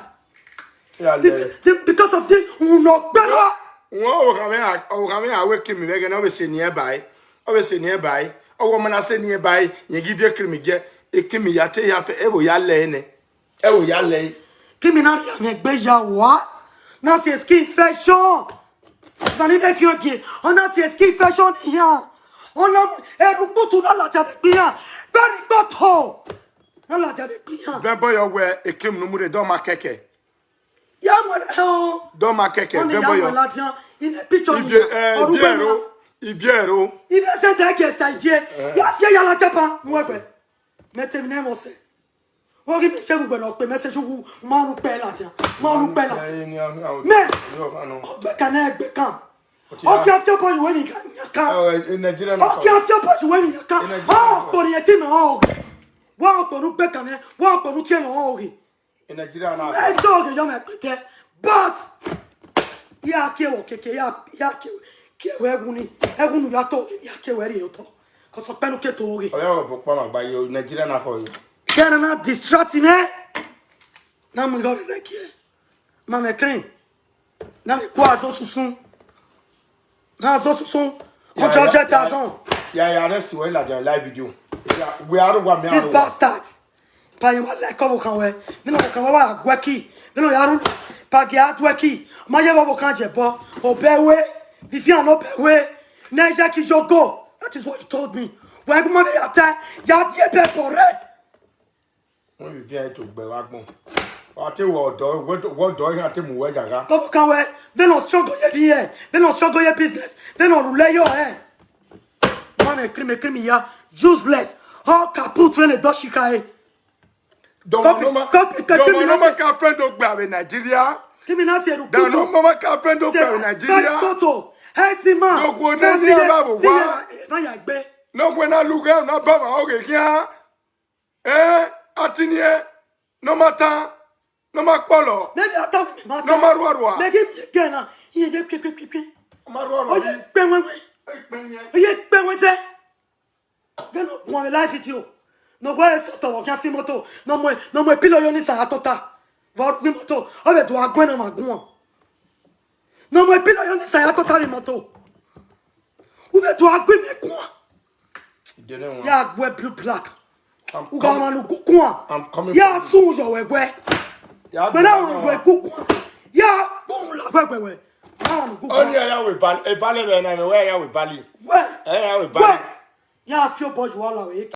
Because of this, uno pero. Wọn o kàn mẹ, o kàn mẹ awe cream vẹ gẹni, ọ vbe se ni ẹ bai. Ọ vbe se ni ẹ bai. Ọ wọ ma na se ni ẹ bai. Yẹn gi vie cream jẹ. Cream ya te ya fẹ, ẹ vbo ya lẹ nẹ. Ẹ vbo ya lẹ. Cream na rhie amẹ egbe ya wa. Na si skin infection. Eva ni vbe khian gie, ọ na si eski fashion iran. Ọ na erhukputu na ladian vbe egbe iran. Bẹrẹ ikpoto na ladian vbe egbe iran. Bẹbọ yọ wẹ ekrim ne mu rre dọ ma kẹkẹ. Ya mu ẹre hẹ o. Dọ ma kẹkẹ, ọ ni bẹbọ ya yọ. Mu ladian, ine picture ni. Ivie, eh, ọrugbe ivie ẹro, na. Ivie ẹro. Ivie sẹ tẹ ẹgiẹ sa ivie. Eh. Ya fi ya la japa, mu ẹgbẹ. Mẹ te mi nẹ mọ sẹ. Wo ghi mẹ se ru gbẹ nọ kpe message wu, ma nu kpẹ ladian, ma nu kpẹ ladian. Mẹ, ọgbẹkan ne ẹgbẹkan. Ọ kia fi ọbọ yuwe ni ya kan. Nigeria na. Ọ kia fi ọbọ yuwe ni ya kan. Ọ kpọri ẹtin mẹ ọ ghe. Wa kpọri ugbẹkan nẹ, wa kpọri utiẹn mẹ ọ ghe. Nigeria na. Ẹ dọghe yọ mẹ kpẹtẹ, but ya kie wọ keke, ya, ya kie, kie wẹ ẹwu ni, ẹwu nu ya to ghe, ya kie wẹ rhie otọ. Cause ọkpẹ nu ke to ghe. Ọya wọ bọ kpa ma gba yo, Nigeria na kọ yo. Kẹ na na distract mẹ. Na mu igho rẹ kie. Ma mẹ cream. Na vbe kua azọ susun. Na azọ susun. Ya, hundred, ya, ya, thousand. Ya, ya arrest wẹ ladian live video. Ya, we are wa me. This are wa. Bastard. Pa yẹn wa like ọvbokhan wẹ. Vbene ọvbokhan wẹ wa guẹ ki. Vbene ọ ya ru pa gie a guẹ ki. Ma ye vbe ọvbokhan jẹ bọ. Obẹ we. Vivian obẹ we. Ne ya ki yo go. That is what you told me. Wẹ gu ma vbe ya ta. Ya die bẹ bọ rẹ. Wẹ vbe viẹ to gbe vbe agbọn. Wa te wẹ ọdọ, wẹ ọdọ, wẹ ọdọ iran te mu wẹ yaga. Kọvbokhan wẹ, vbene ọ struggle ye viẹ, vbene ọ struggle ye business, vbene ọ rhulẹ yọ ẹ. Ma mẹ cream, cream ya, useless. Ọ kaput vbene dọ shikha ẹ. Dọmọ Copy, nọ ma, copy, copy, dọmọ nọ ma copy. Ka friend ogbe avbe Nigeria. Kimi na si eru Da kutu. Nọ ma ka friend ogbe avbe Nigeria. Kutu. Hey, si ma. Nọ wo na ni ara bo wa. Ma ya gbe. Nọ wo na lughe, na ba ma oghe khian. Eh, atiniẹ, nọ ma tan, nọ ma kpọlọ, Maybe I talk, ma nọ ma ruarua. Maybe you can, uh, you just quick, quick, quick, quick. Ọ ma ruarua. Oh, yeah, bang, bang, bang. Ẹ pẹ yẹn. Oh, yeah, bang, bang, sir. Then no one life video. No way, so to walk your motor. No more, no more pillow, you need to tota. What we motor? Oh, we do a gwen on my gwen. No more pillow, you need to tota me motor. Ube tu agu mi kuan. Dede wọn. Ya gbe blue black. I'm Uga coming. Wa nu gu kuan. I'm coming Ya for you. Sun yo we gbe. Ya Gbe gbe na wa nu gbe gu kuan. Ya bun la gbe gbe we. Na wa nu gu kuan. Oni aya we val, e vale be na me we aya we vale. We. E aya we We. Vale. Ya fi obo ju ala we.